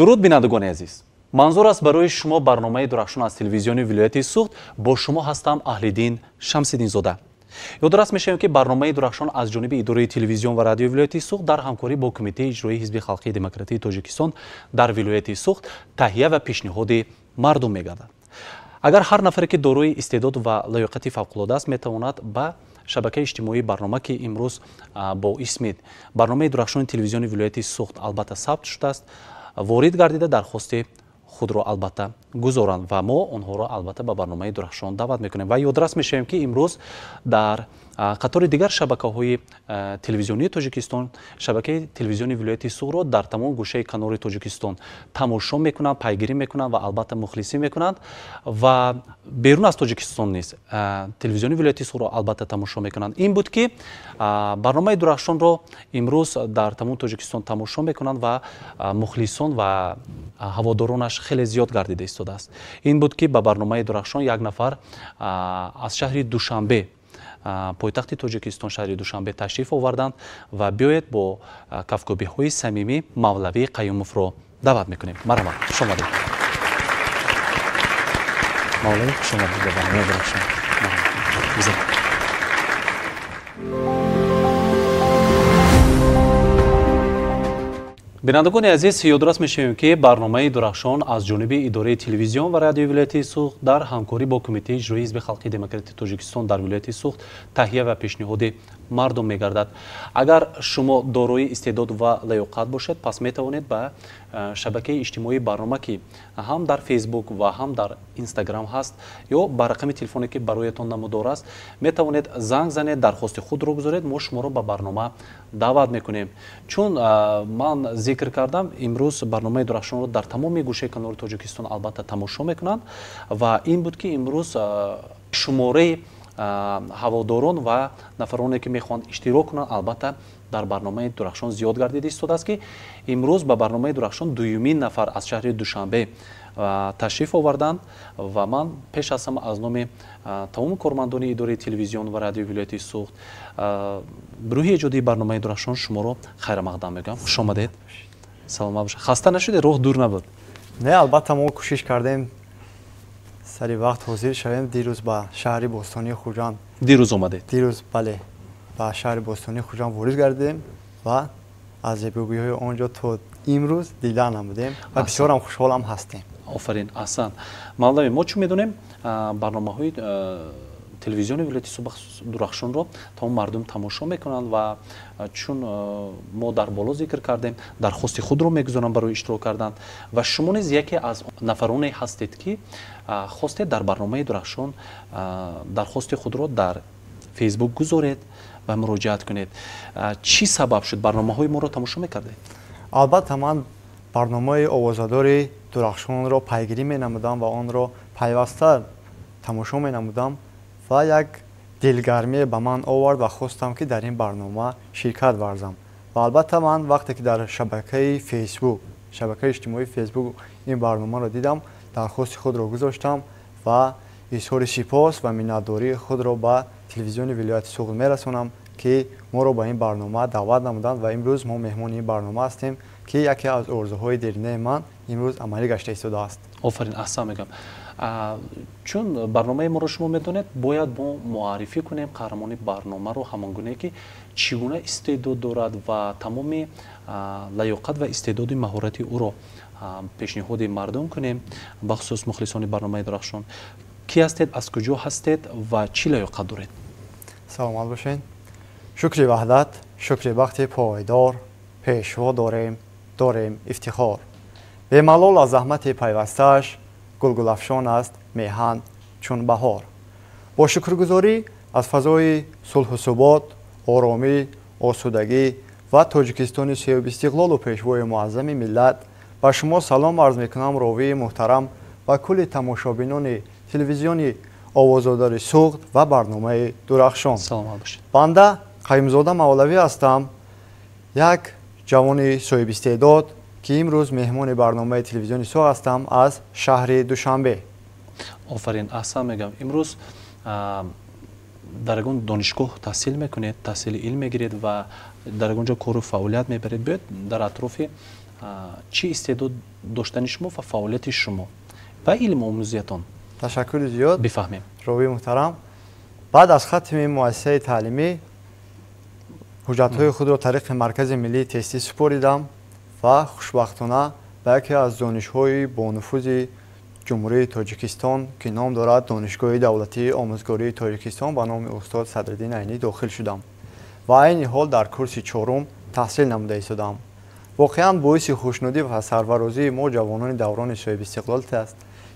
Дуруд, бинандагони азиз. Манзур аст барои шумо барномаи Дурахшон аз телевизиони вилояти Суғд. Бо шумо ҳастам Аҳлиддин Шамсиддинзода. Ёдрас мешавем, ки барномаи Дурахшон аз ҷониби идораи телевизион ва радиои вилояти Суғд дар ҳамкорӣ бо Кумитаи иҷроии Ҳизби халқии демократии Тоҷикистон дар вилояти Суғд таҳия ва пешниҳоди мардум мегардад. Агар ҳар нафаре, ки дорои истеъдод ва лаёқати фавқулода аст, метавонад ба шабакаи иҷтимоии барнома, ки имрӯз бо исми барномаи Дурахшони телевизиони вилояти Суғд албатта сабт шудааст, ворид гардида дархости худро албатта гузоранд ва мо онҳоро албатта ба барномаи Дурахшон даъват мекунем. Ва ёдрас мешавем, ки имрӯз дар қатори дигар шабакаҳои телевизионии Тоҷикистон шабакаи телевизиони вилояти Суғдро дар тамом гӯшаи канори Тоҷикистон тамошо мекунанд, пайгирӣ мекунанд ва албатта мухлисӣ мекунанд ва берун аз Тоҷикистон низ телевизиони вилояти Суғдро албатта тамошо мекунанд. Ин буд, ки барномаи Дурахшонро имрӯз дар тамоми Тоҷикистон тамошо мекунанд ва мухлисон ва ҳаводоронаш хеле зиёд гардида истодааст. Ин буд, ки ба барномаи Дурахшон як нафар аз шаҳри Душанбе, пойтахти Тоҷикистон, шаҳри Душанбе ташриф оварданд ва биёед бо кафкӯбиҳои самимӣ Мавлавӣ Қаюмовро даъват мекунем. Марҳамат, хуш омадед. Мавлавӣ, хуш омадед ба барномаи Дурахшон. Гузар. Бинандагони азиз, ёдрас мешавем, ки барномаи Дурахшон аз ҷониби идораи телевизион ва радиои вилояти Суғд дар ҳамкорӣ бо Кумитаи иҷроии Ҳизби халқии демократии Тоҷикистон дар вилояти Суғд таҳия ва пешниҳоди мардум мегардад. Агар шумо дорои истеъдод ва лаёқат бошед, пас метавонед ба шабакаи иҷтимоии барнома, ки ҳам дар Фейсбук ва ҳам дар Инстаграм ҳаст, ё ба рақами телефоне, ки бароятон намудор аст, метавонед занг занед, дархости худро гузоред, мо шуморо ба барнома даъват мекунем. Чун ман зикр кардам, имрӯз барномаи Дурахшонро дар тамоми гӯшаи канори Тоҷикистон албатта тамошо мекунанд ва ин буд, ки имрӯз шумораи ҳаводорон ва нафароне, ки мехоҳанд иштирок кунанд, албатта дар барномаи Дурахшон зиёд гардида истодааст, ки имрӯз ба барномаи Дурахшон дуюмин нафар аз шаҳри Душанбе ташриф оварданд ва ман пеш аз ҳама аз номи тамоми кормандони идораи телевизион ва радиои вилояти Суғд, гурӯҳи эҷодии барномаи Дурахшон шуморо хайрамақдам мегӯям. Хуш омадед, саломат бошед. Хаста нашудед? Роҳ дур набуд? Не, албатта, мо кӯшиш кардем сари вақт ҳозир шавем. Дирӯз ба шаҳри бостонии Хуҷанд. Дирӯз омадед? Дирӯз, бале, ба шаҳри бостонии Хуҷанд ворид гардидем ва аз зебогиҳои он ҷо то имрӯз дида намудем ва бисёрам хушҳолам ҳастем. Офарин, аҳсан. Мавлавӣ, мо чун медонем, барномаҳои телевизиони вилояти Суғд Дурахшонро тамом мардум тамошо мекунанд ва чун мо дар боло зикр кардем, дархости худро мегузоранд барои иштирок кардан ва шумо низ яке аз нафароне ҳастед, ки хостед дар барномаи Дурахшон дархости худро дар Фейсбук гузоред ва муроҷиат кунед. Чӣ сабаб шуд? Барномаҳои моро тамошо мекардед? Албатта, ман барномаи овозадори Дурахшонро пайгирӣ менамудам ва онро пайваста тамошо менамудам ва як дилгармие ба ман овард ва хостам, ки дар ин барнома ширкат варзам. Ва албатта, ман вақте ки дар шабакаи Фейсбук, шабакаи иҷтимоии Фейсбук ин барномаро дидам, дархости худро гузоштам ва изҳори сипос ва миннатдории худро ба телевизиони вилояти Суғд мерасонам, ки моро ба ин барнома даъват намуданд ва имрӯз мо меҳмони ин барнома ҳастем, ки яке аз орзуҳои деринаи ман имрӯз амалӣ гашта истодааст. Офарин, аҳсан мегӯям. Чун барномаи моро шумо медонед, бояд мо муаррифӣ кунем қаҳрамони барномаро ҳамон гуне, ки чӣ гуна истеъдод дорад ва тамоми лаёқат ва истеъдоди маҳорати ӯро пешниҳоди мардум кунем, бахусус мухлисони барномаи Дурахшон. Кӣ ҳастед, аз куҷо ҳастед ва чӣ лаёқат доред? Саломат бошед. Шукри ваҳдат, шукри бахти пойдор, пешво дорем, дорем ифтихор. Бемалол аз заҳмати пайвастааш гулгулафшон аст меҳан чун баҳор. Бо шукргузорӣ аз фазои сулҳу субот, оромӣ, осудагӣ ва Тоҷикистони соҳибистиқлолу пешвои муаззами миллат ба шумо салом арз мекунам, ровии муҳтарам ва кулли тамошобинони телевизиони овозодори Суғд ва барномаи Дурахшон. Саломат бошед. Банда Қаюмзода Мавлавӣ ҳастам, як ҷавони соҳибистеъдод, ки имрӯз меҳмони барномаи телевизиони Суғд ҳастам аз шаҳри Душанбе. Офарин, аҳсан мегӯям. Имрӯз дар ягон донишгоҳ таҳсил мекунед, таҳсили илм мегиред ва дар ягон ҷо кору фаъолият мебаред. Биёед дар атрофи Чӣ истеъдод доштани шумо ва фаъолияти шумо ва илмомӯзиятон? Ташаккури зиёд. Бифаҳмем. Ровии муҳтарам, баъд аз хатми муассисаи таълимӣ ҳуҷҷатҳои худро тариқи Маркази миллии тестӣ супоридам ва хушбахтона ба яке аз донишҳои бонуфузи Ҷумҳурии Тоҷикистон, ки ном дорад Донишгоҳи давлатии омӯзгории Тоҷикистон ба номи устод Садриддин Айнӣ, дохил шудам ва айни ҳол дар курси чорум таҳсил намуда истодам. Воқеан боиси хушнудӣ ва сарфарозии мо, ҷавонони даврони соҳибистиқлолат аст,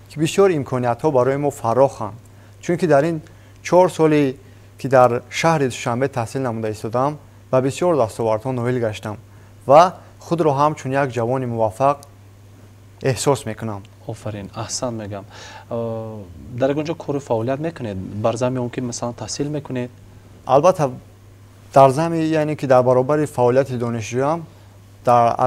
ки бисёр имкониятҳо барои мо фароханд, чунки дар ин 4 соле ки дар шаҳри Душанбе таҳсил намуда истодам, ба бисёр дастовардҳо ноил гаштам ва худро ҳамчун як ҷавони муваффақ эҳсос мекунам. Офарин, аҳсан мегам. Дар ягон ҷо кору фаъолият мекунед бар зами он ки масалан таҳсил мекунед? Албатта, дар зами, яъне ки дар баробари фаъолияти донишҷӯям,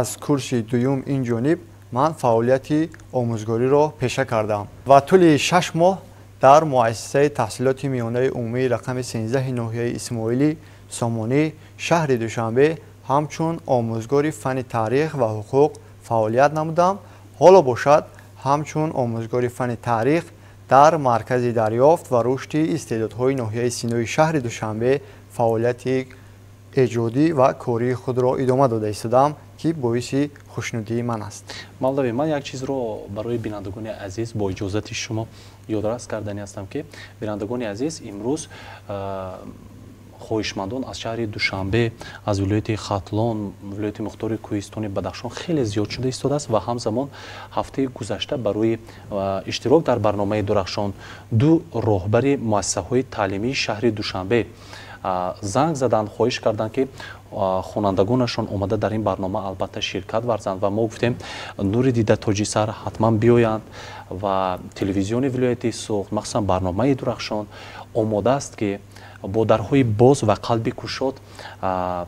аз курси дуюм ин ҷониб ман фаъолияти омӯзгориро пеша кардам ва тӯли 6 моҳ дар муассисаи таҳсилоти миёнаи умумии рақами 13 ноҳияи Исмоили Сомонӣ шаҳри Душанбе ҳамчун омӯзгори фанни таърих ва ҳуқуқ фаъолият намудам. Ҳоло бошад, ҳамчун омӯзгори фанни таърих дар Маркази дарёфт ва рушди истеъдодҳои ноҳияи Синои шаҳри Душанбе фаъолияти эҷодӣ ва кории худро идома дода истодам, ки боиси хушнудии ман аст. Мавлавӣ, ман як чизро барои бинандагони азиз бо иҷозати шумо ёдрас кардани ҳастам, ки бинандагони азиз, имрӯз хоҳишмандон аз шаҳри Душанбе, аз вилояти Хатлон, вилояти мухтори Кӯҳистони Бадахшон хеле зиёд шуда истодааст ва ҳамзамон ҳафтаи гузашта барои иштирок дар барномаи Дурахшон ду роҳбари муассисаҳои таълимии шаҳри Душанбе занг заданд, хоҳиш карданд, ки хонандагонашон омада дар ин барнома албатта ширкат варзанд. Ва мо гуфтем, нури дида тоҷисар ҳатман биёянд ва телевизиони вилояти Суғд, махсусан барномаи Дурахшон, омода аст, ки бо дарҳои боз ва қалби кушод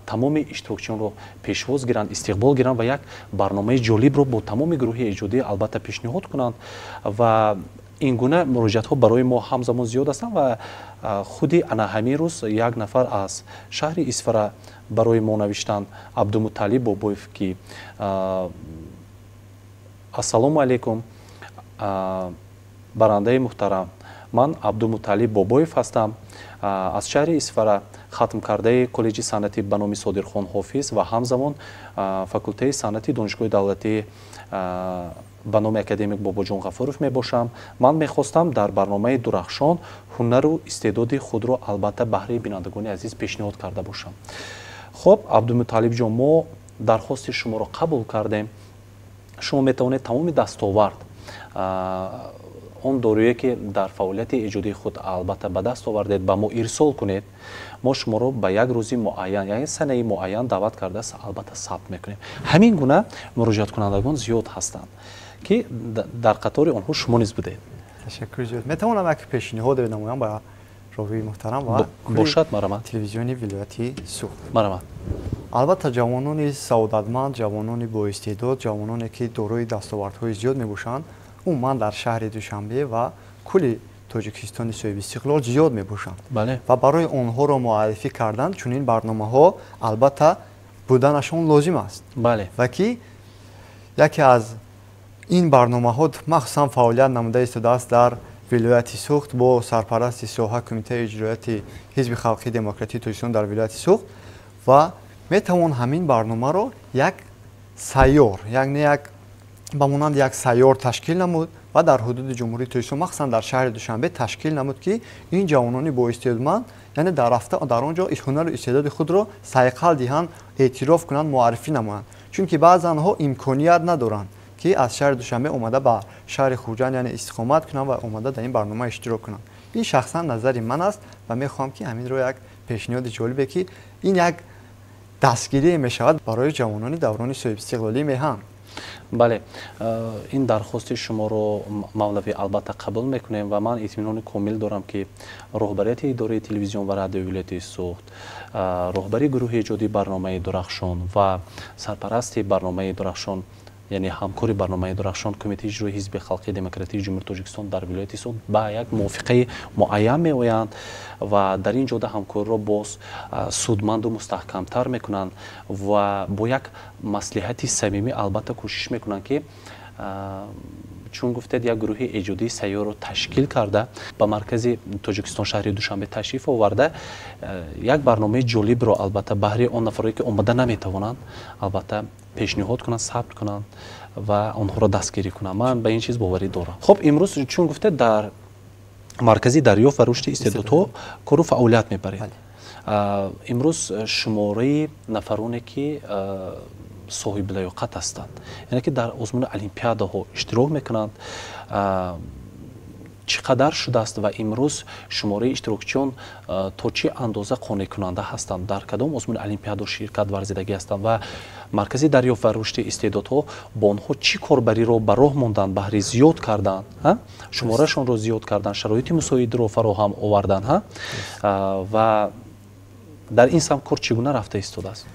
тамоми иштирокчиёнро пешвоз гиранд, истиқбол гиранд ва як барномаи ҷолибро бо тамоми гурӯҳи эҷодӣ албатта пешниҳод кунанд. Ва ин гуна муроҷиатҳо барои мо ҳамзамон зиёд ҳастанд ва худи ана ҳамин рӯз як нафар аз шаҳри Исфара барои мо навиштанд, Абдумуталиб Бобоев, ки ассалому алайкум, барандаи муҳтарам, ман Абдумуталиб Бобоев ҳастам аз шаҳри Исфара, хатмкардаи коллеҷи санъатӣ ба номи Содирхон Ҳофиз ва ҳамзамон факултаи санъати Донишгоҳи давлатии ба номи академик Бобоҷон Ғафуров мебошам. Ман мехостам дар барномаи Дурахшон ҳунару истеъдоди худро албатта баҳри бинандагони азиз пешниҳод карда бошам. Хуб, Абдумуталибҷон, мо дархости шуморо қабул кардем. Шумо метавонед тамоми дастовард, он доруе ки дар фаъолияти эҷодии худ албатта ба даст овардед, ба мо ирсол кунед. Мо шуморо ба як рӯзи муайян, яъне санаи муайян даъват карда, албатта сабт мекунем. Ҳамин гуна муроҷиаткунандагон зиёд ҳастанд, ки дар қатори онҳо шумо низ будед. Ташаккури зиёд. Метавонам як пешниҳод намоям ба ровии муҳтарам ва Бошад, марамат. телевизиони вилояти Суғд? Марамат. Албатта, ҷавонони саодатманд, ҷавонони боистеъдод, ҷавононе ки дорои дастовардҳои зиёд мебошанд, умуман дар шаҳри Душанбе ва кулли Тоҷикистони соҳибистиқлол зиёд мебошанд ва барои онҳоро муаррифӣ кардан чунин барномаҳо албатта буданашон лозим аст. Ва ки яке аз ин барномаҳо махсусан фаъолият намуда истодааст дар вилояти Суғд бо сарпарасти соҳа Кумитаи иҷроияти Ҳизби халқии демократии Тоҷикистон дар вилояти Суғд ва метавон ҳамин барномаро як сайёр, яъне як ба монанди як сайёр ташкил намуд ва дар ҳудуди Ҷумҳурии Тоҷикистон, махсусан дар шаҳри Душанбе ташкил намуд, ки ин ҷавонони боистеъдодманд, яъне дар рафта дар он ҷо ҳунару истеъдоди худро сайқал диҳанд, эътироф кунанд, муаррифӣ намоянд, чунки баъзанҳо имконият надоранд, ки аз шаҳри Душанбе омада ба шаҳри Хуҷанд, яъне истиқомат кунанд ва омада дар ин барнома иштирок кунанд. Ин шахсан назари ман аст ва мехоҳам, ки ҳаминро як пешниҳоди ҷолибе, ки ин як дастгирие мешавад барои ҷавонони даврони соҳибистиқлолии меҳан. Бале, ин дархости шуморо, мавлавӣ, албатта қабул мекунем ва ман итминони комил дорам, ки роҳбарияти идораи телевизион ва радиои вилояти Суғд, роҳбари гурӯҳи эҷодии барномаи Дурахшон ва сарпарасти барномаи Дурахшон, Яъне ҳамкори барномаи Дурахшон, Кумитаи иҷрои Ҳизби халқии демократии Ҷумҳурии Тоҷикистон дар вилояти Суғд ба як мувофиқаи муайян меоянд ва дар ин ҷода ҳамкориро боз судманду мустаҳкамтар мекунанд ва бо як маслиҳати самимӣ албатта кӯшиш мекунанд, ки, чун гуфтед, як гурӯҳи эҷодии сайёрро ташкил карда, ба маркази Тоҷикистон, шаҳри Душанбе ташриф оварда, як барномаи ҷолибро албатта баҳри он нафарое, ки омада наметавонанд, албатта пешниҳод кунанд, сабт кунанд ва онҳоро дастгирӣ кунанд. Ман ба ин чиз боварӣ дорам. Хуб, имрӯз, чун гуфтед, дар Маркази дарёфт ва рушди истеъдодҳо кору фаъолият мебаред. Имрӯз шумораи нафароне, ки соҳиблаёқат ҳастанд, яъне ки дар озмуни олимпиадаҳо иштирок мекунанд, чӣ қадар шудааст ва имрӯз шумораи иштирокчиён то чӣ андоза қонеъкунанда ҳастанд, дар кадом озмуни олимпиадаҳо ширкат варзидагӣ ҳастанд ва Маркази дарёфт ва рушди истеъдодҳо бо онҳо чӣ корбариро ба роҳ монданд баҳри зиёд кардан, шуморашонро зиёд кардан, шароити мусоидро фароҳам овардан ва дар ин самт кор чӣ гуна рафта истодааст?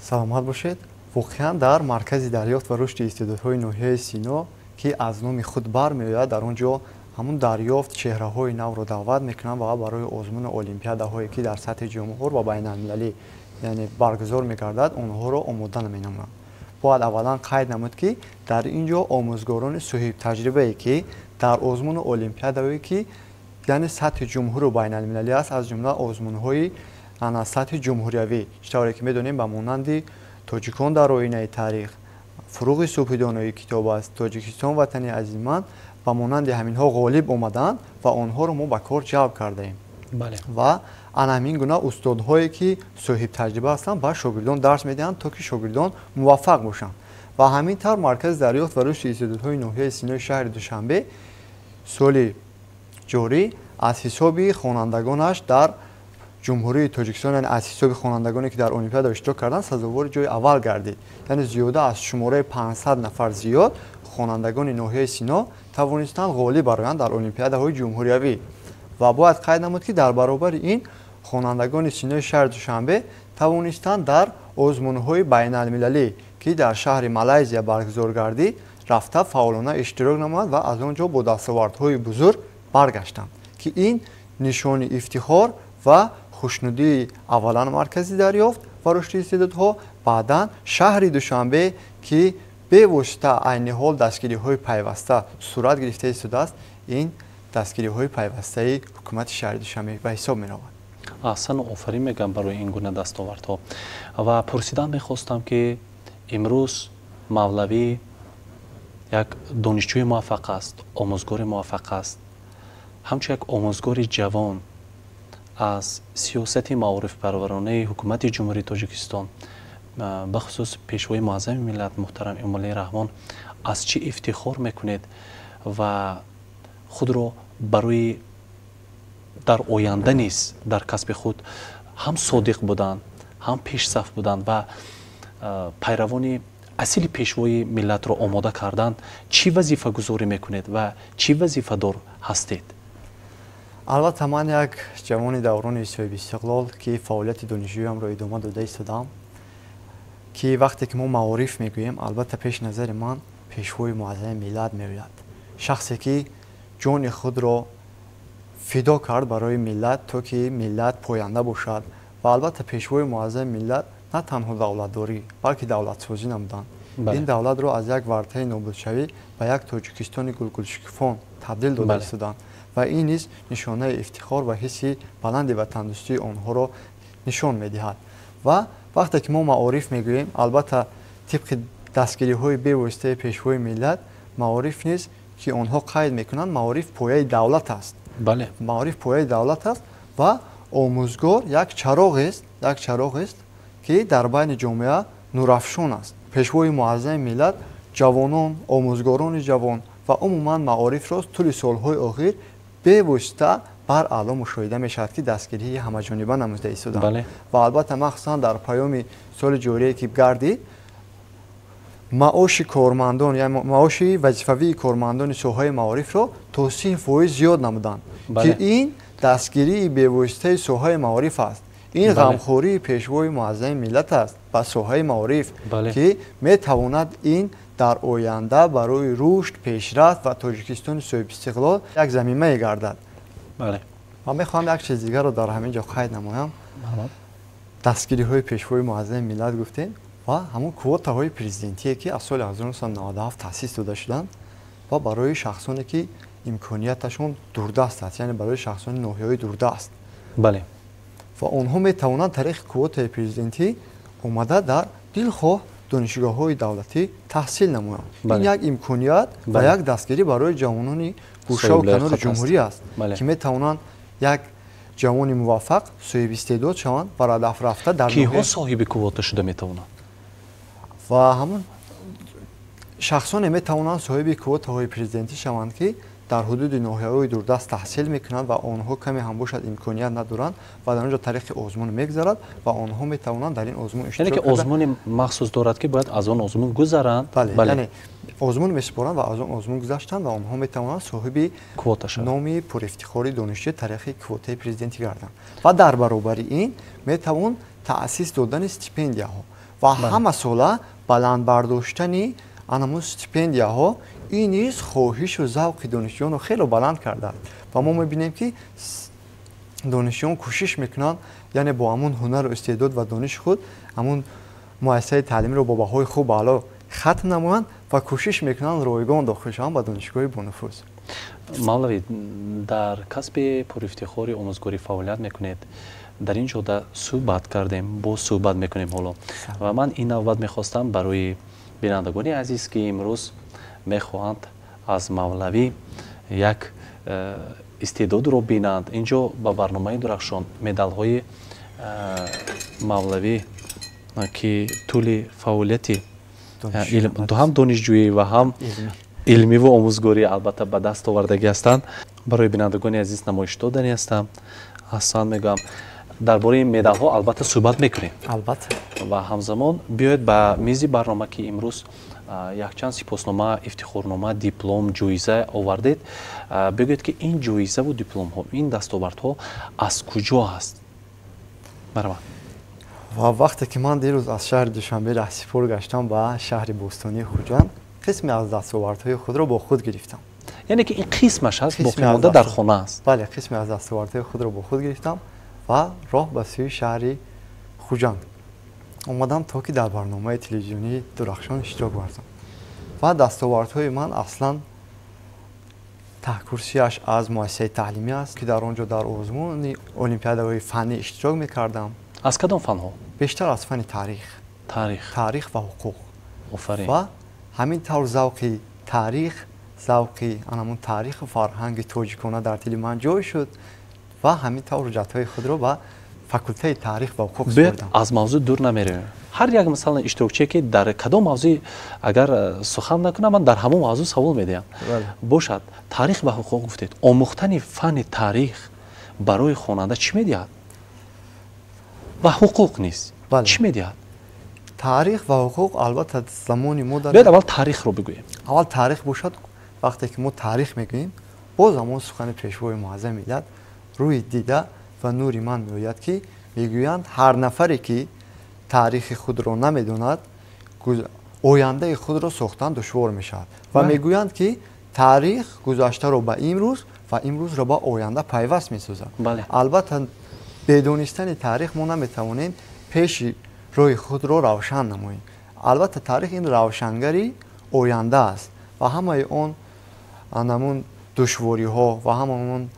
Саломат бошед. Воқеан, дар Маркази дарёфт ва рушди истеъдодҳои ноҳияи Сино, ки аз номи худ бармеояд, дар он ҷо ҳамун дарёфт чеҳраҳои навро даъват мекунанд ва барои озмуну олимпиадаҳое, ки дар сатҳи ҷумҳур ва байналмилалӣ, яъне, баргузор мегардад, онҳоро омода менамоянд. Бояд аввалан қайд намуд, ки дар ин ҷо омӯзгорони соҳибтаҷрибае, ки дар озмуну олимпиадаҳое, ки, яъне, сатҳи ҷумҳуру байналмилалӣ аст, аз ҷумла озмунҳои сатҳи ҷумҳуриявӣ, чӣ тавре ки медонем, ба монанди «Тоҷикон дар оинаи таърих», «Фуруғи субҳи донои китоб аст», «Тоҷикистон ватани азизи ман», ба монанди ҳаминҳо ғолиб омаданд ва онҳоро мо ба кор ҷалб кардаем. Ва ана ҳамин гуна устодҳое, ки соҳибтаҷриба ҳастанд, ба шогирдон дарс медиҳанд, то ки шогирдон муваффақ бошанд. Ва ҳамин тавр Маркази дарёфт ва рушди истеъдодҳои ноҳияи Синои шаҳри Душанбе соли ҷорӣ аз ҳисоби хонандагонаш дар Ҷумҳурии Тоҷикистон, яъне аз ҳисоби хонандагоне, ки дар олимпиада иштирок карданд, сазовори ҷои аввал гардид. Яъне зиёда аз шумораи 500 нафар зиёд хонандагони ноҳияи Сино тавонистанд ғолиб бароянд дар олимпиадаҳои ҷумҳуриявӣ. Ва бояд қайд намуд, ки дар баробари ин хонандагони Синои шаҳри Душанбе тавонистанд дар озмунҳои байналмилалӣ, ки дар шаҳри Малайзия баргузор гардид, рафта фаъолона иштирок намоянд ва аз он ҷо бо дастовардҳои бузург баргаштанд, ки ин нишони ифтихор ва хушнудии аввалан Маркази дарёфт ва рушди истеъдодҳо, баъдан шаҳри Душанбе, ки бевосита айни ҳол дастгириҳои пайваста сурат гирифта истодааст, ин дастгириҳои пайвастаи ҳукумати шаҳри Душанбе ба ҳисоб меравад. Аҳсану офарин мегӯям барои ин гуна дастовардҳо. Ва пурсидан мехостам, ки имрӯз Мавлавӣ як донишҷӯи муваффақ аст, омӯзгори муваффақ аст. Ҳамчун як омӯзгори ҷавон аз сиёсати маорифпарваронаи ҳукумати Ҷумҳурии Тоҷикистон, бахусус Пешвои муаззами миллат муҳтарам Эмомалӣ Раҳмон, аз чӣ ифтихор мекунед ва худро барои дар оянда низ дар касби худ ҳам содиқ будан, ҳам пешсаф будан ва пайравони асили пешвои миллатро омода кардан чӣ вазифагузорӣ мекунед ва чӣ вазифадор ҳастед? Албатта, ман як ҷавони даврони соҳибистиқлол, ки фаъолияти донишҷӯямро идома дода истодам, ки вақте ки мо маориф мегӯем, албатта, пеши назари ман Пешвои муаззами миллат меояд, шахсе ки ҷони худро фидо кард барои миллат, то ки миллат поянда бошад. Ва албатта, Пешвои муаззами миллат на танҳо давлатдорӣ, балки давлатсозӣ намуданд. Ин давлатро аз як вартаи нобудшавӣ ба як Тоҷикистони гулгулшукуфон табдил дода истоданд ва ин низ нишонаи ифтихор ва ҳисси баланди ватандӯстии онҳоро нишон медиҳад. Ва вақте ки мо маориф мегӯем, албатта, тибқи дастгириҳои бевоситаи Пешвои миллат, маориф низ, ки онҳо қайд мекунанд, маориф пояи давлат аст. Маориф пояи давлат аст ва омӯзгор як чароғест, як чароғест, ки дар байни ҷомеа нурафшон аст. Пешвои муаззами миллат ҷавонон, омӯзгорони ҷавон ва умуман маорифро тӯли солҳои охир бевосита бар аъло мушоҳида мешавад, ки дастгирии ҳамаҷониба намуда истоданд. Ва албатта, махсусан дар паёми соли ҷорие, ки гардид, маоши кормандон, маоши вазифавии кормандони соҳаи маорифро то 30% зиёд намуданд, ки ин дастгирии бевоситаи соҳаи маориф аст, ин ғамхории Пешвои муаззами миллат аст ба соҳаи маориф, ки метавонад ин дар оянда барои рушд, пешрафт ва Тоҷикистони соҳибистиқлол як замимае гардад. Бале. Ва мехоҳам як чиз дигарро дар ҳамин ҷо қайд намоям. Дастгириҳои Пешвои Муаззами миллат гуфтем ва ҳамон квотаҳои президентие, ки аз соли 1997 таъсис дода шуданд ва барои шахсоне, ки имконияташон дурдаст аст, яъне барои шахсони ноҳияҳои дурдаст. Бале. Ва онҳо метавонанд тариқи квотаи президентӣ омада дар дилхоҳ донишгоҳҳои давлатӣ таҳсил намоянд. Ин як имконият ва як дастгирӣ барои ҷавонони гӯшаву канори ҷумҳурӣ аст, ки метавонанд як ҷавони муваффақ, соҳибистеъдод шаванд ва ҳадаф рафта дар киҳо соҳиби квота шуда метавонанд? Ва ҳамон шахсоне метавонанд соҳиби квотаҳои президентӣ шаванд, ки дар ҳудуди ноҳияҳои дурдаст таҳсил мекунанд ва онҳо каме ҳам бошад имконият надоранд ва дар он ҷо тариқи озмун мегузарад ва онҳо метавонанд дар ин озмун иштирок яъне ки озмуни махсус дорад, ки бояд аз он озмун гузаранд. Бале, яъне озмун месупоранд ва аз он озмун гузаштанд ва онҳо метавонанд соҳиби квота шаванд, номи пурифтихори донишҷӯ тариқи квотаи президентӣ гарданд. Ва дар баробари ин метавон таъсис додани стипендияҳо ва ҳама сола баланд бардоштани анамун стипендияҳо. Ин низ хоҳишу завқи донишҷӯёнро хело баланд кардааст ва мо мебинем, ки донишҷӯён кӯшиш мекунанд, яъне бо ҳамун ҳунару истеъдод ва дониши худ ҳамун муассисаи таълимиро бо баҳои хуб аъло хатм намоянд ва кӯшиш мекунанд ройгон дохил шаванд ба донишгоҳи бонуфуз. Мавлавӣ, дар касби пурифтихори омӯзгорӣ фаъолият мекунед. Дар ин ҷода суҳбат кардем, боз суҳбат мекунем ҳоло. Ва ман ин навбат мехостам барои бинандагони азиз, ки имрӯз мехоҳанд аз Мавлавӣ як истеъдодро бинанд, инҷо ба барномаи Дурахшон медалҳои Мавлавӣ, ки тӯли фаъолияти ҳам донишҷӯӣ ва ҳам илмиву омӯзгорӣ албатта ба даст овардагӣ ҳастанд, барои бинандагони азиз намоиш додани ҳастам. Аҳсан мегӯям. Дар бораи медалҳо албатта суҳбат мекунем. Албатта. Ва ҳамзамон биёед ба мизи барнома, ки имрӯз якчанд сипоснома, ифтихорнома, диплом, ҷоиза овардед. Бигӯед, ки ин ҷоизаву дипломҳо, ин дастовардҳо аз куҷо аст? Марҳамат. Ва вақте ки ман дирӯз аз шаҳри Душанбе раҳсипор гаштам ба шаҳри бостонии Хуҷанд, қисме аз дастовардҳои худро бо худ гирифтам. Яъне ки ин қисмаш аст, боқимонда дар хона аст. Бале, қисме аз дастовардҳои худро бо худ гирифтам ва роҳ ба сӯи шаҳри Хуҷанд омадам, то ки дар барномаи телевизионии Дурахшон иштирок варзам. Ва дастовардҳои ман аслан таҳкурсияш аз муассисаи таълимӣ аст, ки дар он ҷо дар озмуни олимпиадаҳои фаннӣ иштирок мекардам. Аз кадом фанҳо? Бештар аз фанни таърих. Таърих. Таърих ва ҳуқуқ. Офарин. Ва ҳамин тавр завқи таърих, завқи анамун таъриху фарҳанги тоҷикона дар дили ман ҷой шуд ва ҳамин тавр ҳуҷҷатҳои худро ба факултаи таърих ва ҳуқуқ супурдам. Аз мавзӯъ дур намеравем. Ҳар як, масалан, иштирокчие, ки дар кадом мавзӯъ агар сухан накунам, ман дар ҳамон мавзӯъ савол медиҳам. Бошад, таърих ва ҳуқуқ гуфтед. Омӯхтани фанни таърих барои хонанда чӣ медиҳад? Ва ҳуқуқ низ чӣ медиҳад? Таърих ва ҳуқуқ албатта замони мо дар биёед аввал таърихро бигӯем. Аввал таърих бошад. Вақте ки мо таърих мегӯем, боз ҳамон сухани Пешвои Муаззами миллат рӯи дида ва нури ман меояд, ки мегӯянд, ҳар нафаре ки таърихи худро намедонад, ояндаи худро сохтан душвор мешавад. Ва мегӯянд, ки таърих гузаштаро ба имрӯз ва имрӯзро ба оянда пайваст месозад. Албатта, бедонистани таърих мо наметавонем пеши роҳи худро равшан намоем. Албатта, таърих ин равшангари оянда аст ва ҳамаи он анамун душвориҳо ва ҳамаи он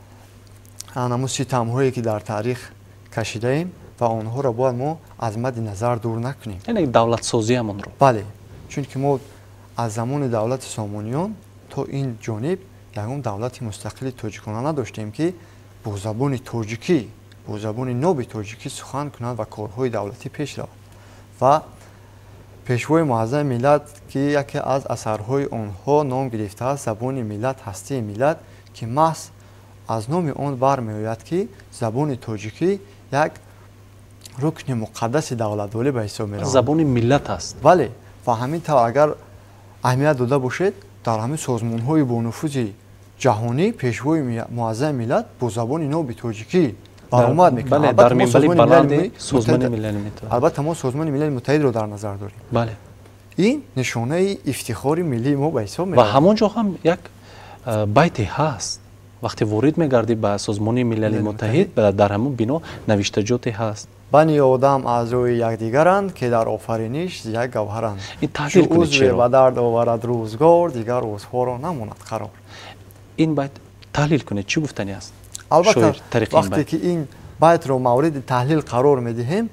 анамун ситамҳое, ки дар таърих кашидаем, ва онҳоро бояд мо аз мадди назар дур накунем. Яъне давлатсозиамонро. Бале, чунки мо аз замони давлати Сомониён то ин ҷониб ягон давлати мустақили тоҷикона надоштем, ки бо забони тоҷикӣ, бо забони ноби тоҷикӣ сухан кунад ва корҳои давлатӣ пеш равад. Ва Пешвои Муаззами миллат, ки яке аз асарҳои онҳо ном гирифтааст «Забони миллат, ҳастии миллат», ки маҳз аз номи он бармеояд, ки забони тоҷикӣ як рукни муқаддаси давлатдорӣ ба ҳисоб меравад. Забони миллат аст. Бале, ва ҳамин тавр агар аҳамият дода бошед, дар ҳамин созмонҳои бонуфузи ҷаҳонӣ Пешвои Муаззами миллат бо забони ноби тоҷикӣ баромад мекунад. Дар минбари баланди Созмони Милали Муттаҳид. Албатта, мо Созмони Милали Муттаҳидро дар назар дорем. Бале. Ин нишонаи ифтихори миллии мо ба ҳисоб меравад. Ва ҳамон ҷо ҳам як байте ҳаст. Вақте ворид мегардӣ ба Созмони Милали Муттаҳид, дар ҳамон бино навиштаҷоте ҳаст. Бани одам аъзои якдигаранд, ки дар офариниш як гавҳаранд. Ин таҳлил кунед чаро? Ба дард оварад рӯзгор, дигар рӯзҳоро намонад қарор. Ин байт таҳлил кунед, чӣ гуфтанӣ аст? Албатта, вақте ки ин байтро мавриди таҳлил қарор медиҳем,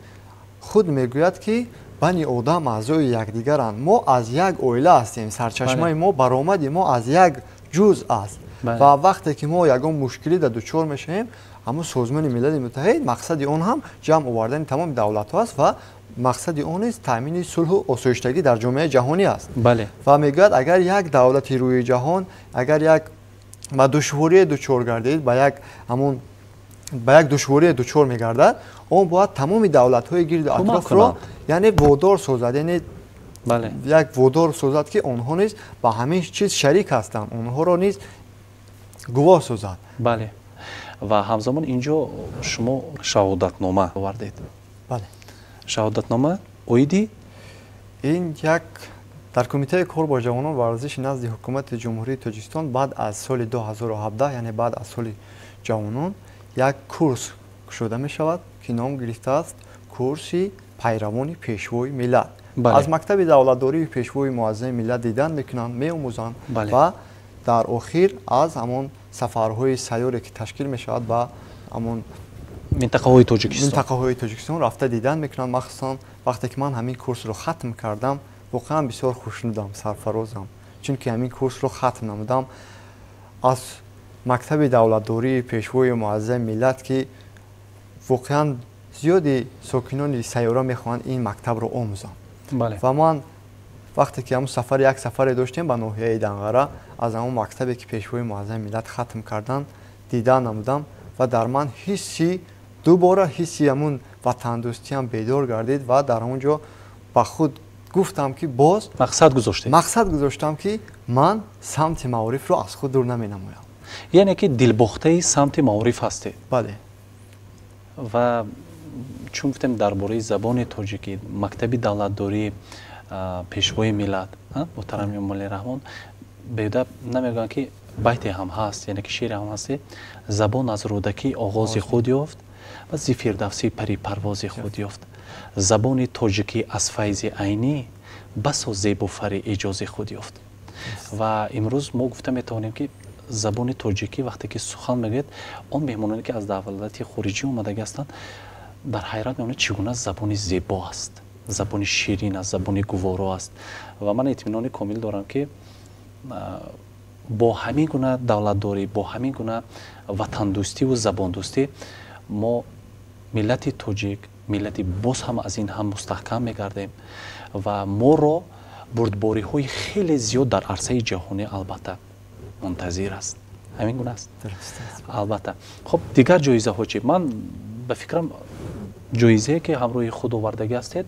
худ мегӯяд, ки бани одам аъзои якдигаранд. Мо аз як оила ҳастем, сарчашмаи мо, баромади мо аз як ҷузъ аст. Ва вақте ки мо ягон мушкилӣ дар дучор мешавем, ҳамон Созмони Милали Муттаҳид мақсади он ҳам ҷамъ овардани тамоми давлатҳо аст ва мақсади он низ таъмини сулҳу осоиштагӣ дар ҷомеаи ҷаҳонӣ аст. Ва мегӯяд, агар як давлати рӯи ҷаҳон, агар як ба душворие дучор гардид, ба як ҳамон ба як душворие дучор мегардад, он бояд тамоми давлатҳои гирду атрофро, яъне водор созад, яъне як водор созад, ки онҳо низ ба ҳамин чиз шарик ҳастанд, онҳоро низ гувоҳ созад. Бале. Ва ҳамзамон инҷо шумо шаҳодатнома овардед. Бале. Шаҳодатнома оиди? Ин як дар Кумитаи кор бо ҷавонон ва варзиши назди Ҳукумати Ҷумҳурии Тоҷикистон баъд аз соли 2017, яъне баъд аз соли ҷавонон, як курс кушода мешавад, ки ном гирифтааст курси пайравони пешвои миллат. Аз мактаби давлатдории пешвои муаззами миллат дидан мекунанд, меомӯзанд ва дар охир аз ҳамон сафарҳои сайёре, ки ташкил мешавад ба ҳамон минтақаҳои Тоҷикистон, минтақаҳои Тоҷикистон рафта дидан мекунанд. Махсусан вақте ки ман ҳамин курсро хатм кардам, воқеан бисёр хушнудам, сарфарозам, чунки ҳамин курсро хатм намудам аз мактаби давлатдории пешвои муаззами миллат, ки воқеан зиёди сокинони сайёра мехоҳанд ин мактабро омӯзанд. Ва ман вақте ки ҳамон сафар, як сафаре доштем ба ноҳияи Данғара, аз ҳамон мактабе, ки пешвои муаззами миллат хатм карданд, дида намудам ва дар ман ҳисси дубора ҳисси ҳамун ватандӯстиам бедор гардид ва дар он ҷо ба худ гуфтам, ки боз мақсад гузоштед. Мақсад гузоштам, ки ман самти маорифро аз худ дур наменамоям. Яъне ки дилбохтаи самти маориф ҳастед. Бале. Ва чун гуфтем дар бораи забони тоҷикӣ, мактаби давлатдории пешвои миллат муҳтарам Эмомалӣ Раҳмон, беҳуда намегӯянд, ки байте ҳам ҳаст, яъне ки шеъре ҳам ҳаст: забон аз Рӯдакӣ оғози худ ёфт ва зи Фирдавсӣ пари парвози худ ёфт, забони тоҷикӣ аз Файзи Айнӣ басо зебу фари эҷози худ ёфт. Ва имрӯз мо гуфта метавонем, ки забони тоҷикӣ вақте ки сухан мегӯяд, он меҳмононе, ки аз давлати хориҷӣ омадагӣ ҳастанд, дар ҳайрат мемонанд, чӣ гуна забони зебо аст, забони ширин аст, забони гуворо аст. Ва ман итминони комил дорам, ки бо ҳамин гуна давлатдорӣ, бо ҳамин гуна ватандӯстиву забондӯстӣ мо миллати тоҷик, миллати боз ҳам аз ин ҳам мустаҳкам мегардем ва моро бурдбориҳои хеле зиёд дар арсаи ҷаҳонӣ албатта мунтазир аст. Ҳамин гуна аст, албатта. Хуб, дигар ҷоизаҳо чӣ? Ман ба фикрам, ҷоизае, ки ҳамроҳи худ овардагӣ ҳастед,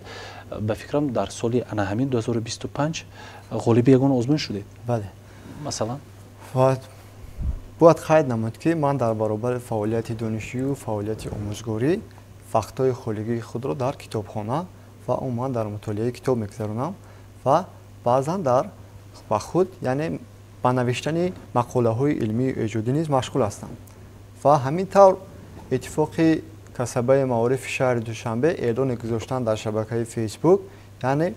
ба фикрам, дар соли ана ҳамин 2025 ғолиби ягон озмун шудед. Бале. Масалан? Бояд қайд намуд, ки ман дар баробари фаъолияти донишҷӯю фаъолияти омӯзгорӣ вақтҳои холигии худро дар китобхона ва умуман дар мутолиаи китоб мегузаронам ва баъзан дар ба худ, яъне ба навиштани мақолаҳои илмию эҷодӣ низ машғул ҳастам. Ва ҳамин тавр Иттифоқи касабаи маорифи шаҳри Душанбе эълоне гузоштанд дар шабакаи Фейсбук, яъне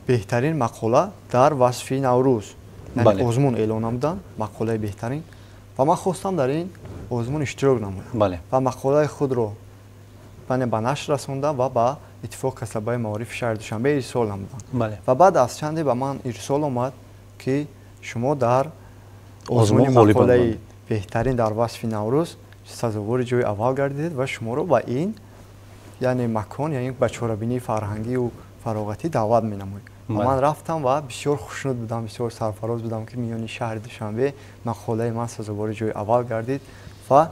беҳтарин мақола дар васфи Наврӯз, яъне озмун эълон намуданд, мақолаи беҳтарин, ва ман хостам дар ин озмун иштирок намоям ва мақолаи худро ба нашр расондам ва ба Иттифоқ касабаи маорифи шаҳри Душанбе ирсол намудам. Ва баъд аз чанде ба ман ирсол омад, ки шумо дар озмуни мақолаи беҳтарин дар васфи Наврӯз сазовори ҷои аввал гардидед ва шуморо ба ин, яъне макон, яъне ба чорабинии фарҳангию фароғатӣ даъват менамоем. Ман рафтам ва бисёр хушнуд будам, бисёр сарфароз будам, ки миёни шаҳри Душанбе мақолаи ман сазовори ҷои аввал гардид ва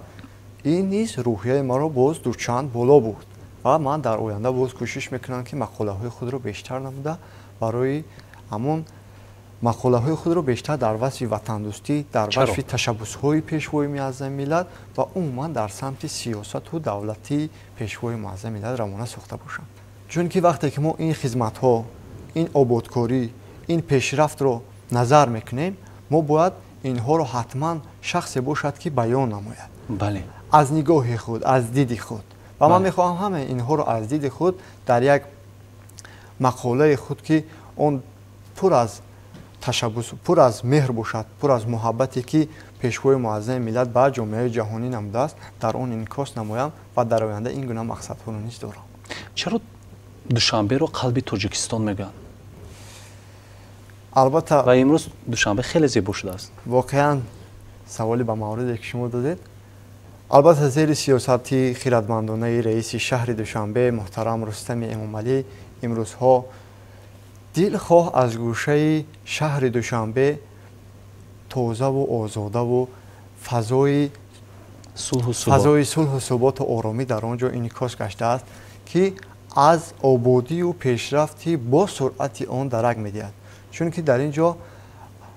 ин низ рӯҳияи маро боз дучанд боло бурд ва ман дар оянда боз кӯшиш мекунам, ки мақолаҳои худро бештар намуда, барои ҳамон мақолаҳои худро бештар дар васфи ватандӯстӣ, дар васфи ташаббусҳои пешвои муаззами миллат ва умуман дар самти сиёсату давлатии пешвои муаззами миллат равона сохта бошам. Чунки вақте ки мо ин хизматҳо, ин ободкорӣ, ин пешрафтро назар мекунем, мо бояд инҳоро ҳатман шахсе бошад, ки баён намояд. Аз нигоҳи худ, аз диди худ. Ва ман мехоҳам ҳамаи инҳоро аз диди худ дар як мақолаи худ, ки он пур аз ташаббус, пур аз меҳр бошад, пур аз муҳаббате, ки пешвои муаззами миллат ба ҷомеаи ҷаҳонӣ намудааст, дар он инъикос намоям ва дар оянда ин гуна мақсадҳоро низ дорам. Чаро Душанберо қалби Тоҷикистон мегӯянд? Албатта, ва имрӯз Душанбе хеле зебо шудааст. Воқеан саволе ба мавриде, ки шумо додед, албатта зери сиёсати хирадмандонаи раиси шаҳри Душанбе муҳтарам Рустами Эмомалӣ имрӯзҳо дилхоҳ аз гӯшаи шаҳри Душанбе тозаву озодаву фазои сулҳу суботу оромӣ дар он ҷо инъикос гаштааст, ки аз ободию пешрафти бо суръати он дарак медиҳад. Чунки дар ин ҷо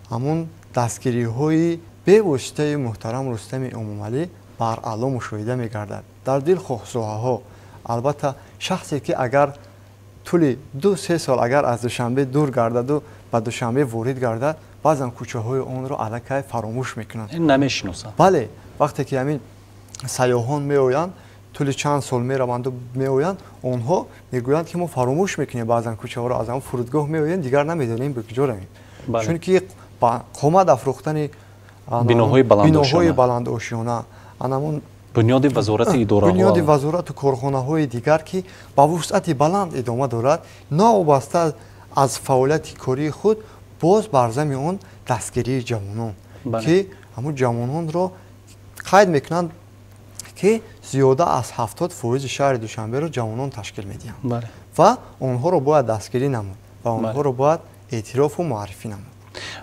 ҳамун дастгириҳои бевоситаи муҳтарам Рустами Эмомалӣ баръало мушоҳида мегардад дар дилхоҳ соҳаҳо. Албатта, шахсе ки агар тӯли 2-3 сол агар аз Душанбе дур гардаду ба Душанбе ворид гардад, баъзан кӯчаҳои онро аллакай фаромӯш мекунанд, намешиносанд. Бале, вақте ки ҳамин сайёҳон меоянд, тӯли чанд сол мераванду меоянд, онҳо мегӯянд, ки мо фаромӯш мекунем баъзан кӯчаҳоро, аз ҳамон фурудгоҳ меоем, дигар намедонем ба куҷо равем. Чунки қомат афрӯхтани биноҳои баландошёна, анамон бунёди вазорати идораҳо, бунёди вазорату корхонаҳои дигар, ки ба вусъати баланд идома дорад, новобаста аз фаъолияти кории худ, боз бар зами он дастгирии ҷавонон, ки ҳамун ҷавононро қайд мекунанд, ки зиёда аз 70% шаҳри Душанберо ҷавонон ташкил медиҳанд ва онҳоро бояд дастгирӣ намуд ва онҳоро бояд эътирофу муаррифӣ намуд.